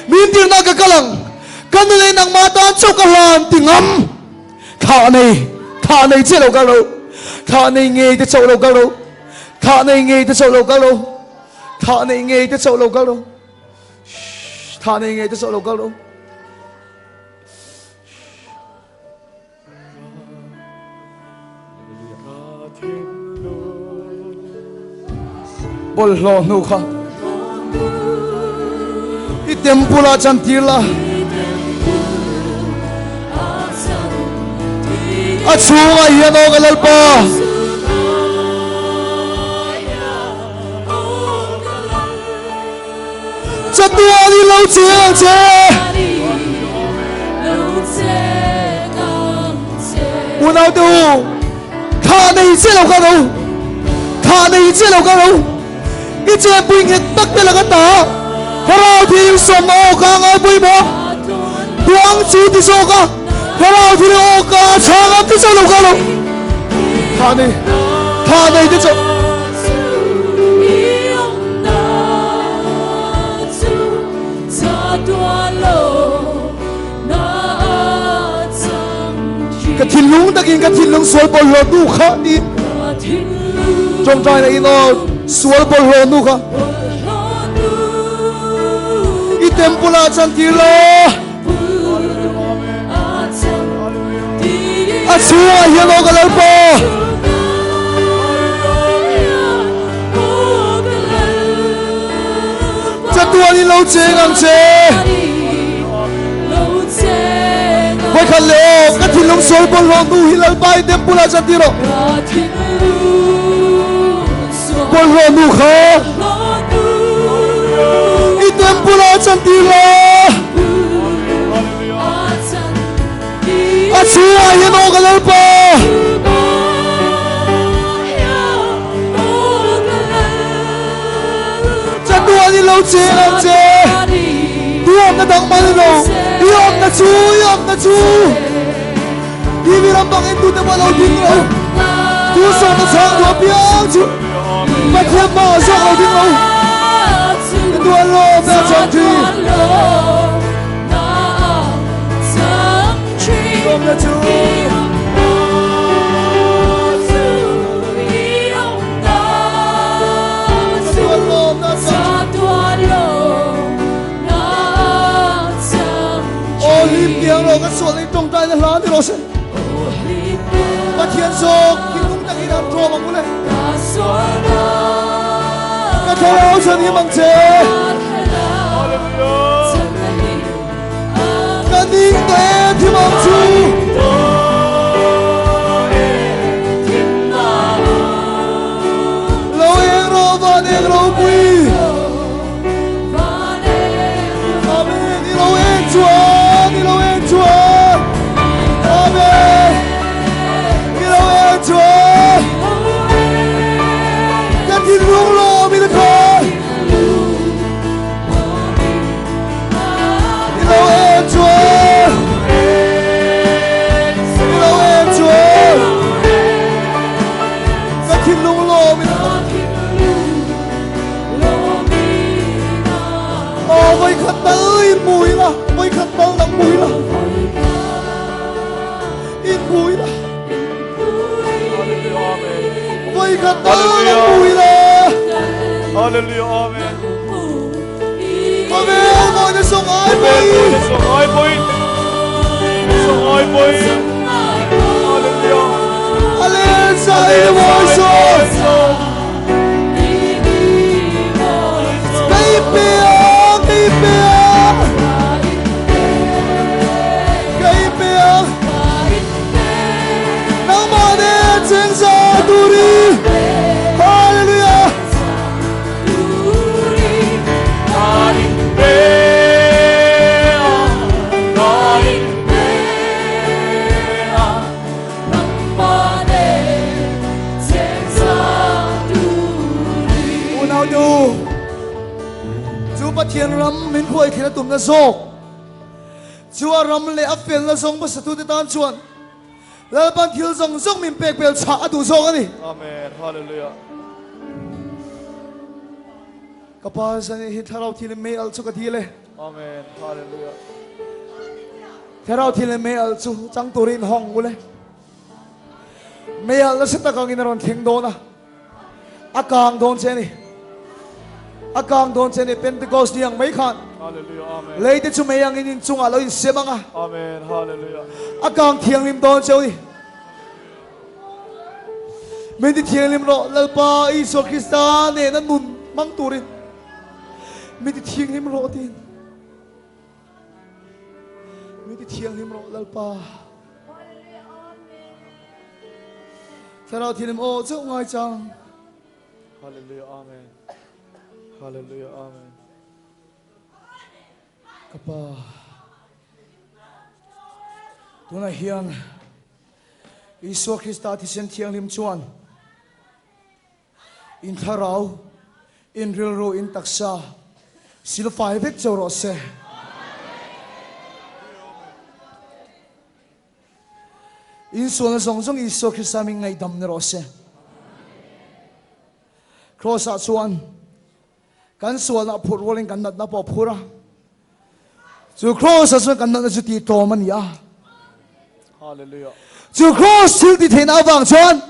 Min tirna ka kal ang. Ka nu leh nangmah tan chauh ka hlan ti ngam. Thlah nei, thlah nei chiah lo kal ro. Thlah nei ngei te chauh lo kal ro. Thlah nei ngei te chauh lo kal ro. Thlah nei ngei te chauh lo kal ro. Thlah nei ngei te chauh lo kal ro. Bawlhhlawh hnu kha i temple ah chantir la, a chhungah hian aw ka Lalpa. Chatuan i lo cheng ang che. Unau te u, thah nei che lo kha ro, thah nei che lo kha ro. I chenpui nghet tak te laka ta, Thlarau Thianghlim sawm aw ka ngai pawimawh. Tuang chu ti zawk a, Thlarau Thianghlim aw ka chhang ang ti chauh lo kha ro. Thah nei, thah nei te chauh. Ka thinlung takin ka thinlung sual bawlhhlawh nu kha tiin tawngtaina in aw sual bawlhhlawh nu kha i temple ah chantir la a chhungah hian aw ka Lalpa. Chatuan in lo cheng ang che. Vawikhat leh aw, ka thinlung sual bawlhhlawh nu hi Lalpa i temple ah chan ti rawh. Bawlhhlawh nu kha i temple ah chan ti la. A chhungah hian aw ka Lalpa. Chatuan i lo cheng ang che. Tu awmna dang man i lo. I awmna chu, i awmna chu. TV ram bang en tute pawh lo ding lo. Tu sawmna chhang duh apiang chu. Pathian hmaah zawk lo ding lo. I tuan lawm na chang thin. Lawmna chu. Aw hlim tiang rawh ka sual in tawngtai na hla ni rawh se. Pathian zawk thinlung takin an tlawm ang ule. Ka thlarau chhan him ang che. Ka ning te thim ang chu. khat nan a pui le. Hallelujah. Amen. Khawvel mawina zawng ai pawhin. Khawvel mawina zawng ai pawhin. Zawng ai pawhin. Hallelujah. A len zai mawi zawng. Kei pe ang, kei pe ang. Kei pe ang. Nangmah nen chengza turi. Hallelujah. Unau te u, chu Pathian ram min hruai thlen a tumna zawk chu a ram leh a felna zawng hmasatute tan chuan Lalpan thil zawng zawng min pek bel chhah a duh zawk a ni. Amen. Hallelujah. Ka pa zan hi thlarau thil in mei alh chu ka dil e. Amen. Hallelujah. Thlarau thil in mei alh chu chang turin hawng ule. Mei alh nasa tak angin a rawn thleng dawn a. A kang dawn che a ni. A kang dawn che a ni. Pentecost ni ang mai khan. Hallelujah. Amen. Lei te chu mei angin in chungah lo insem ang a. Amen. Hallelujah. A kang thianghlim dawn che u ni. Min ti thianghlim rawh Lalpa Isua Krista nena nun hmang turin min ti thianghlim rawh tiin. Min ti thianghlim rawh Lalpa. Thlarau thianghlim aw chauh ngai chang. Hallelujah Amen. Hallelujah Amen. Ka pa tunah hian Isua Krista thisen thianghlim chuan In thlarau, in rilru, in taksa silfai vek chauh rawh se. In sualna zawng zawng Isua Krista min ngaihdam ni rawh se. Kraws ah chuan kan sualna a phurh rualin kan natna pawh a phur a. Chu kraws ah chuan kan natna chu tih tlawm a ni a. Hallelujah. Chu kraws thil ti theihna avang chuan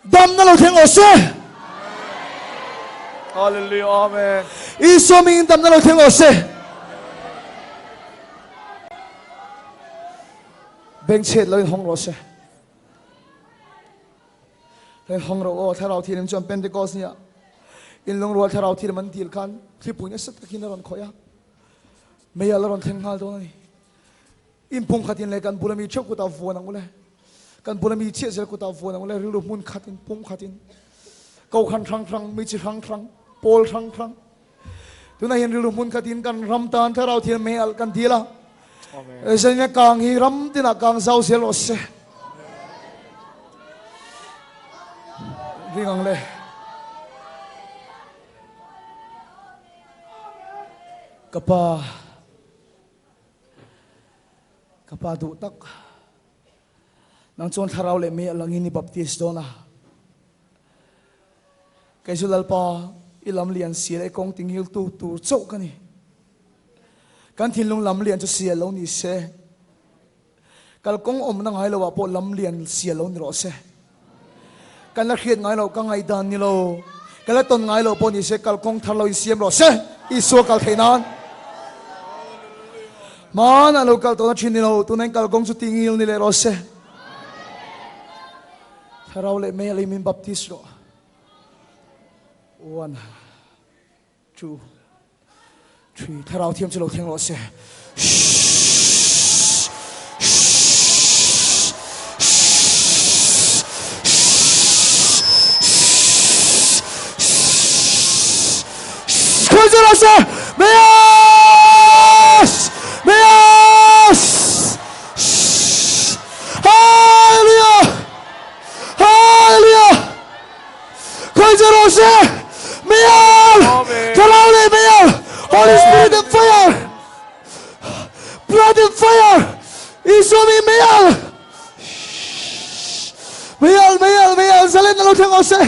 damna lo thleng rawh se. Hallelujah. Amen. Isua mingin damna lo thleng rawh se. Bengchhet lo in hawng rawh se. Lo in hawng rawh aw, Thlarau Thianghlim chuan Pentecost nia in lungrual Thlarau Thianghlim an dil khan thlipui nasa takin a rawn khawih a, mei a la rawn thleng nghal dawn a ni. In pung khatin leh kan bula mi theuh kutah vuan ang ule, kan bula mi chiah zel kutah vuan ang ule, rilru hmun khatin, pum khatin, kokhan hrang hrang, mi chi hrang hrang, pawl hrang hrang, Tunah hian rilru hmun khatin kan ram tan Thlarau Thian mei alh kan dil a. Zaina kang hi ram tinah kang zau zel rawh se. Ring ang le. Ka pa, ka pa duh tak. Nang chuan Thlarau leh mei alh angin i baptist dawn a. Kei chu Lalpa, i lam lian si leh i kawng tingiltu tur chauh ka ni. Kan thinlung lam lian chu sial lo ni se, kalkawng awmna ngai loah pawh lam lian sial lo ni rawh se. Kan la hriat ngai loh, ka ngaihdan ni lo, ka la tawn ngai loh pawh ni se, kalkawng thar lo insiam rawh se, Isua kal theih nan. Hmanah lo kal tawhna thin ni lo, tunah in kalkawng chu tingil ni leh rawh se. Thlarau leh mei alei min baptist rawh. One, two, three. Thlarau thiam chu lo thleng rawh se. Khawi chu rawh se. Meias! Meias! Hallelujah! Hallelujah! Khawi chu rawh se! Meial! Thlarau leh meial! Holy Spirit and fire! Blood and fire! Isua mi meial! Meial, meial, meial! Zalen na lo thleng rawh se!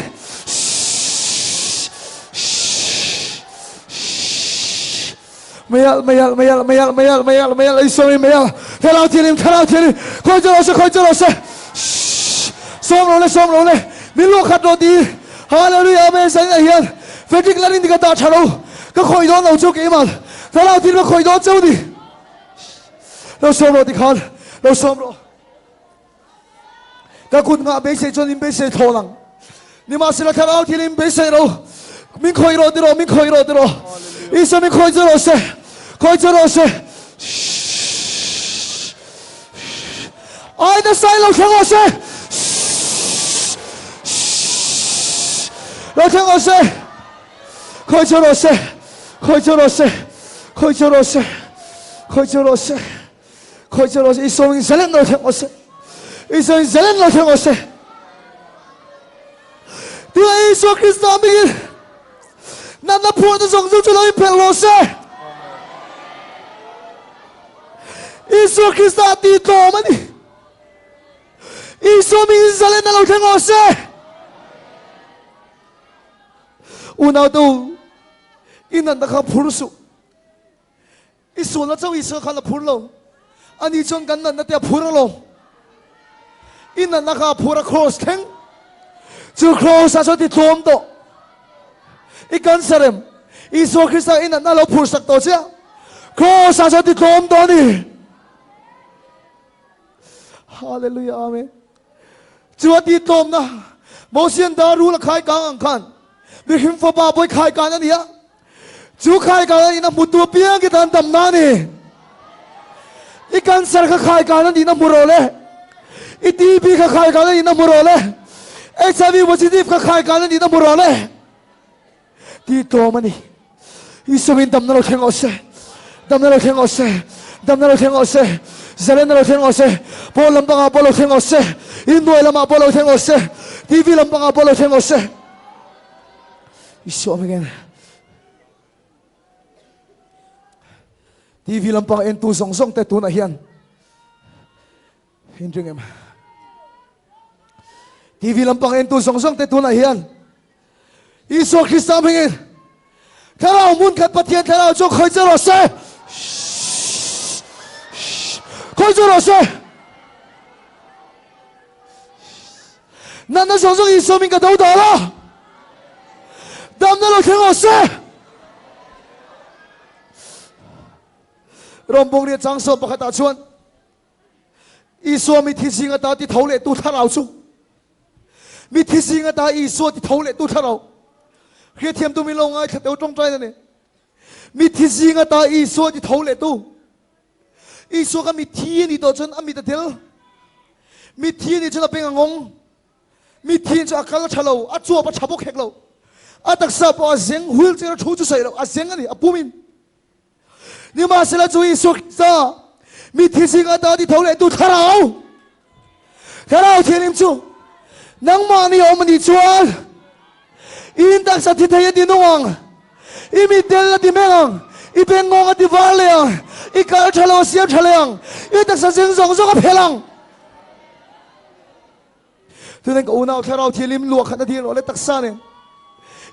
Meialh, meialh, meialh, meialh, meialh, meialh, meialh, Isua mi meialh, Thlarau Thianghlim, Thlarau Thianghlim, khawi chu rawh se, khawi chu rawh se. Sawm rawh le, sawm rawh le, min luah khat rawh ti. Hallelujah Amen Zanin ah hian Frederick Larin ka dah tha lo ka khawih dawn lo chu keimah Thlarau thil ka khawih dawn cheu ni. Lo sawm rawh tikhan lo sawm rawh. Ka kut ngah beisei chuan in beisei thawn ang. Nimahsela Thlarau thil in beisei lo. Min khawih rawh ti rawh, min khawih rawh ti rawh. Isua min khawih chu rawh se, khawih chu rawh se. Ai nasa in lo thleng rawh se. Lo thleng rawh se. Khawih chu rawh se, khawih chu rawh se, khawih chu rawh se, khawih chu rawh se. Khawih chu rawh se, Isua in zalen lo thleng rawh se. Isua in zalen lo thleng rawh se. Tia Isua Krista mingin natna phuahna zawng zawng chu lo inphelh rawh se. Isua Krista tih tlawm a ni. Isua mingin zalen lo thleng rawh se. Unau te u, i natna kha phur suh. I sualna chauh Isua khan a phur lo. Ani chuan kan natna te a phur alawm. I natna kha a phur a kraws thleng. Chu kraws ah chuan ti tlawm tawh. I cancer em? Isua Krista i natna lo phur sak tawh chiah. Kraws ah chuan ti tlawm tawh a ni. Hallelujah Amen. Chu a ti tlawmna Mosian dar rul a khai kang ang khan mihring fapa pawi khai kan a ni a. Chu khaikan a nihna hmutu apiang khi tan damna a ni. I cancer kha khaikan a nihna hmu rawh le. I TB kha khaikan a nihna hmu rawh le. HIV positive kha khaikan a nihna hmu rawh le. Tih tlawm a ni. Isumin damna lo thleng rawh se. Damna lo thleng rawh se. Damna lo thleng rawh se. Zalenna lo thleng rawh se. Pawl lampangah pawh lo thleng rawh se. Inhnuai lamah pawh lo thleng rawh se. TV lampangah pawh lo thleng rawh se. Isua hmingin TV lampang entu zawng zawng te tunah hian inring em? TV lampang entu zawng zawng te tunah hian Isua Krista hmingin Thlarau hmun khat Pathian Thlarau chu khawi che rawh se. Khawi che rawh se. Natna zawng zawng Isua min ka do dal a, damna lo thleng rawh se. Rom bawngriat chang sawm pakhatah chuan Isua mithi zing ata ti tho leh tu thlarau chu mithi zing ata Isua ti tho leh tu thlarau hriathiam tu min lo ngaithla teu tawngtai a ni. Mithi zing ata Isua ti tho leh tu Isua kha mithi a nih tawh chuan a mit a tel. Mithi a nih chuan a beng a ngawng. Mithi chu a kal a tha lo, a chuap a tha bawk hek lo. A taksa pawh a zeng, wheelchair a thu chu sawi lo, a zeng a ni, a pum in. Nimahsela chu Isua Krista, mithi zingah ta ti tho leh tu thlarau, thlarau thianghlim chu nangmah ni awm a nih chuan I taksa thi thei a ti nung ang, i mit del a ti meng ang, i bengngawng a ti var leh ang, i kal tha lo a siam tha leh ang, i taksa zing zawng zawng a phel ang. Tunen ka unau thlarau thilim luah khat a dil rawh le taksa nen.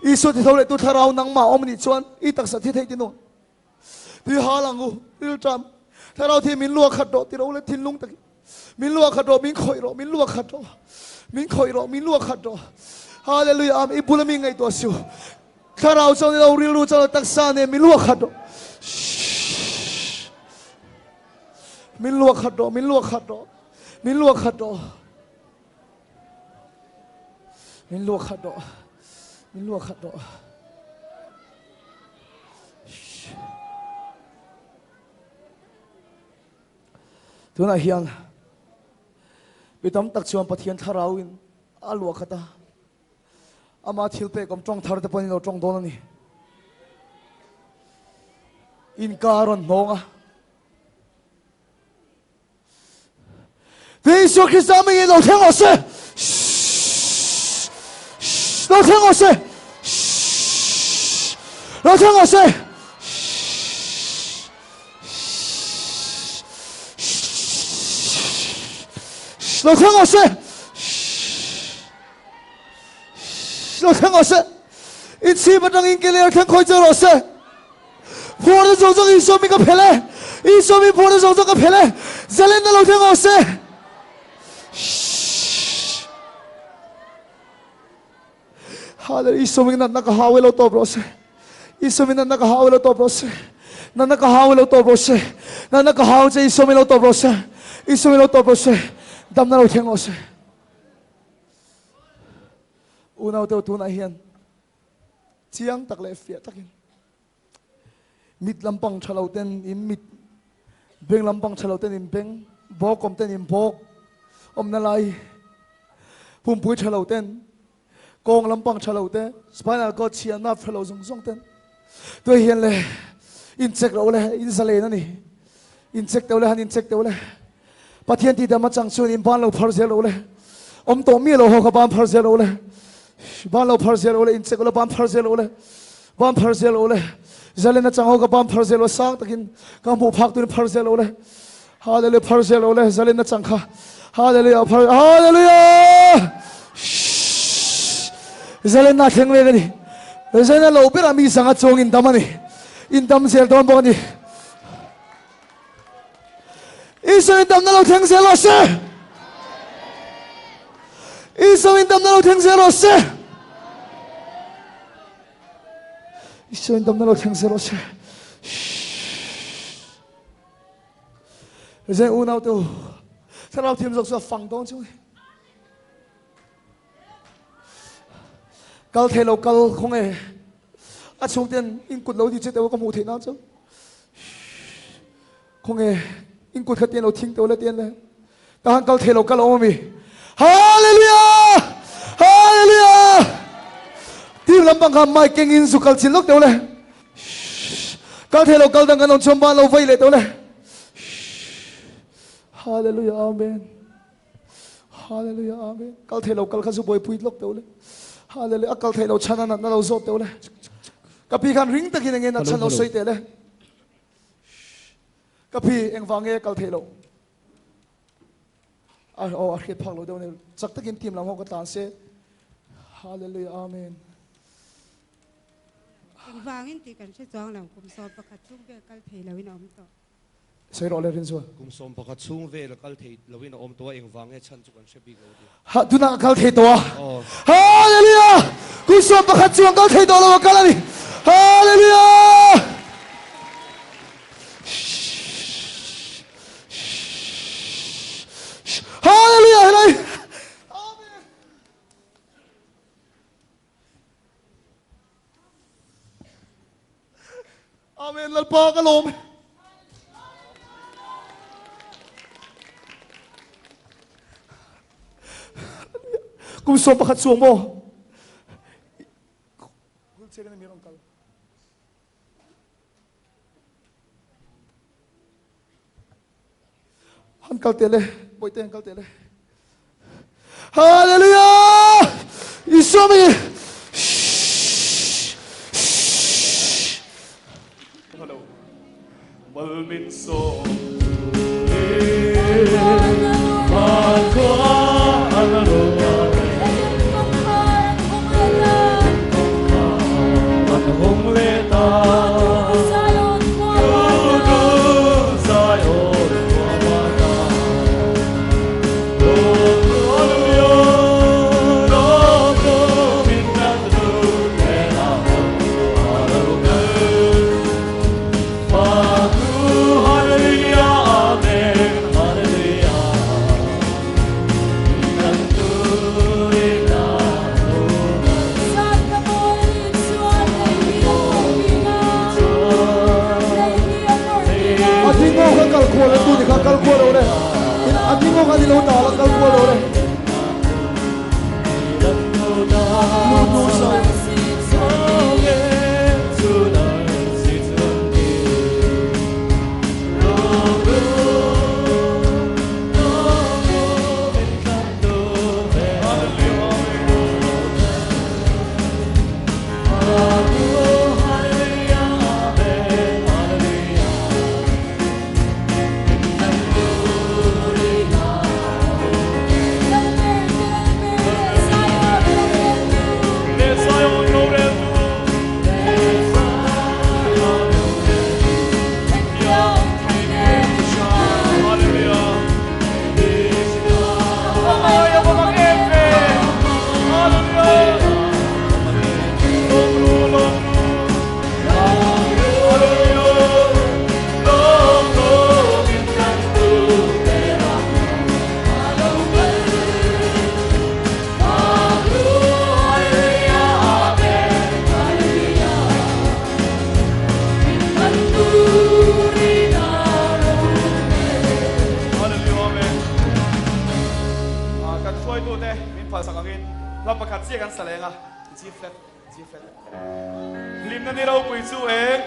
Isua ti tho leh tu thlarau nangmah awm anih chuan i taksa thi thei ti nung. Tui hal ang u, rilṭam. Thlarau thi min luah khat rawh ti ro le thinlung takin. Min luah khat rawh, min khawih rawh, min luah khat rawh. Min khawih rawh, min luah khat rawh. Hallelujah, Amen. I bula mi ngaihtuah siu. Thlarau chuan ilo rilru chuan taksa nen min luah khat rawh. Min luah khat rawh, min luah khat rawh. Min luah khat rawh. Min luah khat rawh. Min luah khat rawh. Tunah hian mi tam tak chuan Pathian thlarauin a luah khat a, ama thil pek awm tawng thar te pawhin lo tawng dawn a ni. Inka a rawn hnawng a. Isua Krista mingin lo thleng rawh se. Lo thleng rawh se. Lo thleng rawh se. Lo thleng rawh se. Lo thleng rawh se. Inchhip atangin ke ler thleng khawi che rawh se. Phuarna zawng zawng Isua mi ka phel e. Isua mi phuarna zawng zawng ka phel e. Zalenna lo thleng rawh se. Hallelujah. Isua hmingin natna ka hau e lo tawp rawh se. Isua hmingin natna ka hau e lo tawp rawh se. Natna ka hau e lo tawp rawh se. Natna ka hau che Isua hmingin lo tawp rawh se. Isua hmingin lo tawp rawh se. Damna lo thleng rawh se. Unaute tunah hian chiang tak leh fiah takin mit lampang tha lo ten in mit, beng lampang tha lo ten in beng, bawk awm ten in bawk awmna lai, pumpui tha lo ten kawng lampang tha lo te, spinal cord chhia nerve tha lo zawng zawng ten tuai hian le in check loh le in zalen a ni. In check teuh le han in check teuh le. Pathian tih dam atang chuan in ban lo phar zel lo le. Awm tawh mi lo ho kha ban phar zel lo le. Ban lo phar zel lo le in check lo ban phar zel lo le. Ban phar zel lo le. Zalen atang ho kha ban phar zel lo sang takin ka hmuh phak turin phar zel lo le. Hallelujah phar zel lo le zalen atang kha. Hallelujah phar Hallelujah. Zalen na thleng mek ani. Zalen lo ber ami sanga chuang in dam ani. In dam zel dawn bawk ani. Isua in damna lo thleng zel rawh se. Isua in damna lo thleng zel rawh se. Isua in damna lo thleng zel rawh se. Zai unau te u, thlarau thiam zawk chu a fang dawn chu. Kal thei lo kal khawng e. A chhungten in kut lo ti che teuh ka hmuh theih nan chu. Khawng e in kut kha tian lo thing teuh le tian le. Tahan kal thei lo kal awm ami. Hallelujah! Hallelujah! Team lampang kha mic keng in zu kal chin lawk teuh le. Kal thei lo kal dang kan awm chuan ban lo vei leh teuh le. Hallelujah! Amen. Hallelujah Amen. Kal thei lo kal kha zu buaipui lawk teuh le. Hallelujah a kal thei lo chhan a natna lo zawt teuh le. Ka pi khan ring takin enge nat chhan lo sawi teh le. Ka pi engvang nge kal thei lo. A oh a hriat phak lo deuh ne. Chak takin team lam ho ka tlan se. Hallelujah Amen. Engvangin tih kan hre chuang lo kum 11 chung vel kal thei lo in a awm tawh. Sawi rawh le Rinzual. Kum 11 chhung vel a kal thei lo in a awm tawh a, engvang nge chhan chu kan hre bik lo ti. Ha, tunah a kal thei tawh a. Hallelujah! Kum 11 chuang kal thei tawh lo a kal a ni. Hallelujah! Hallelujah! Helai. Amen. Amen Lalpa ka lawm. Kum 11 chuang maw? Wheelchair in mi rawn kal. Han kal teh le, bawihte han kal teh le. Hallelujah! Isua mi Hello. Mal min sawm A ding aw kha kal kual a tu ni kha kal kual lo le. A ding aw kha ni lo ta la kal kual lo le. Nu nu sa. hruaitute min phalsak angin hla pakhat chiah kan sa leng a, G flat, G flat. Hlimna ni ropui chu eng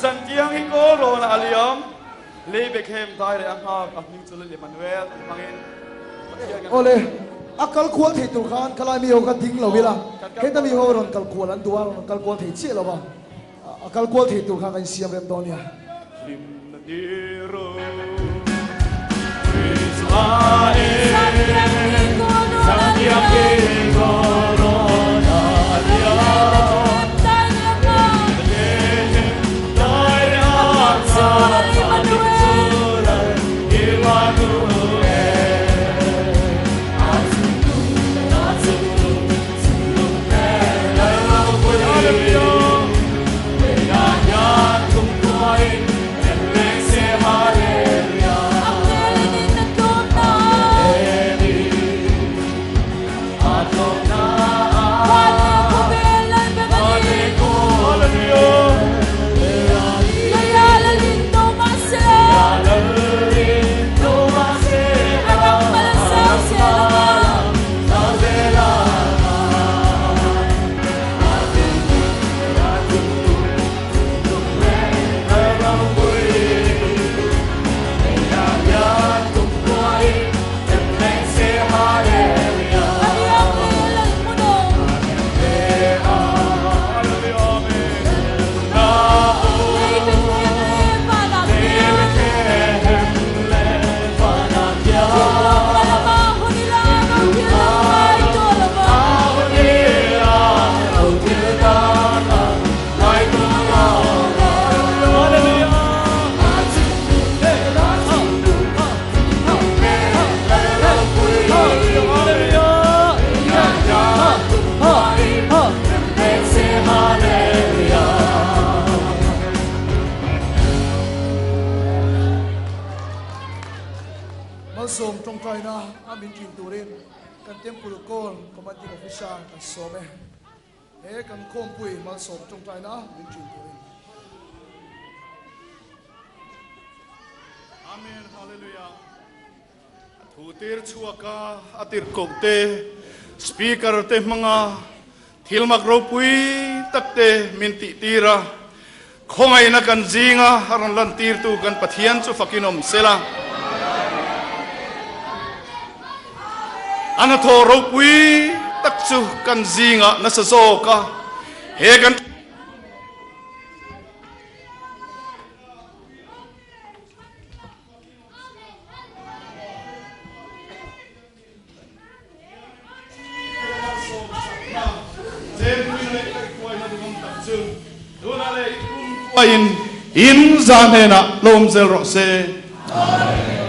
zantiang hi kawl rawnah a liam, lei Bethlehem dai leh a nghak a hming chu Lal Emmanuel tih hmangin Pathian kan Awle, a kal kual thei tur khan khalai mi ho kha ding lo ila, heta mi ho rawn kal kual an duh a, rawn kal kual thei chiah lo va, a kal kual thei tur khan kan insiam rem dawn nia. Hlimna ni ropui chu a eng, zantiang hi kawl rawnah a liam, Bethlehem dai leh a nghak a hming chu Lal Emmanuel. Malsawm tawngtaina a min thin turin kan Temple Call Commanding Officer kan sawm e. He kan khawmpui malsawm tawngtaina min thin turin. Amen Hallelujah. A thu tir chhuak a, a tirhkoh te, speaker te hmanga thil mak ropui tak te min tih tir a, khawngaihna kan zinga a rawn lan tirtu kan Pathian chu fakin awm sela. A hnathawh ropui tak chu kan zingah nasa zawk a, he kan. In za hnenah lo awm zel rawh se. Amen.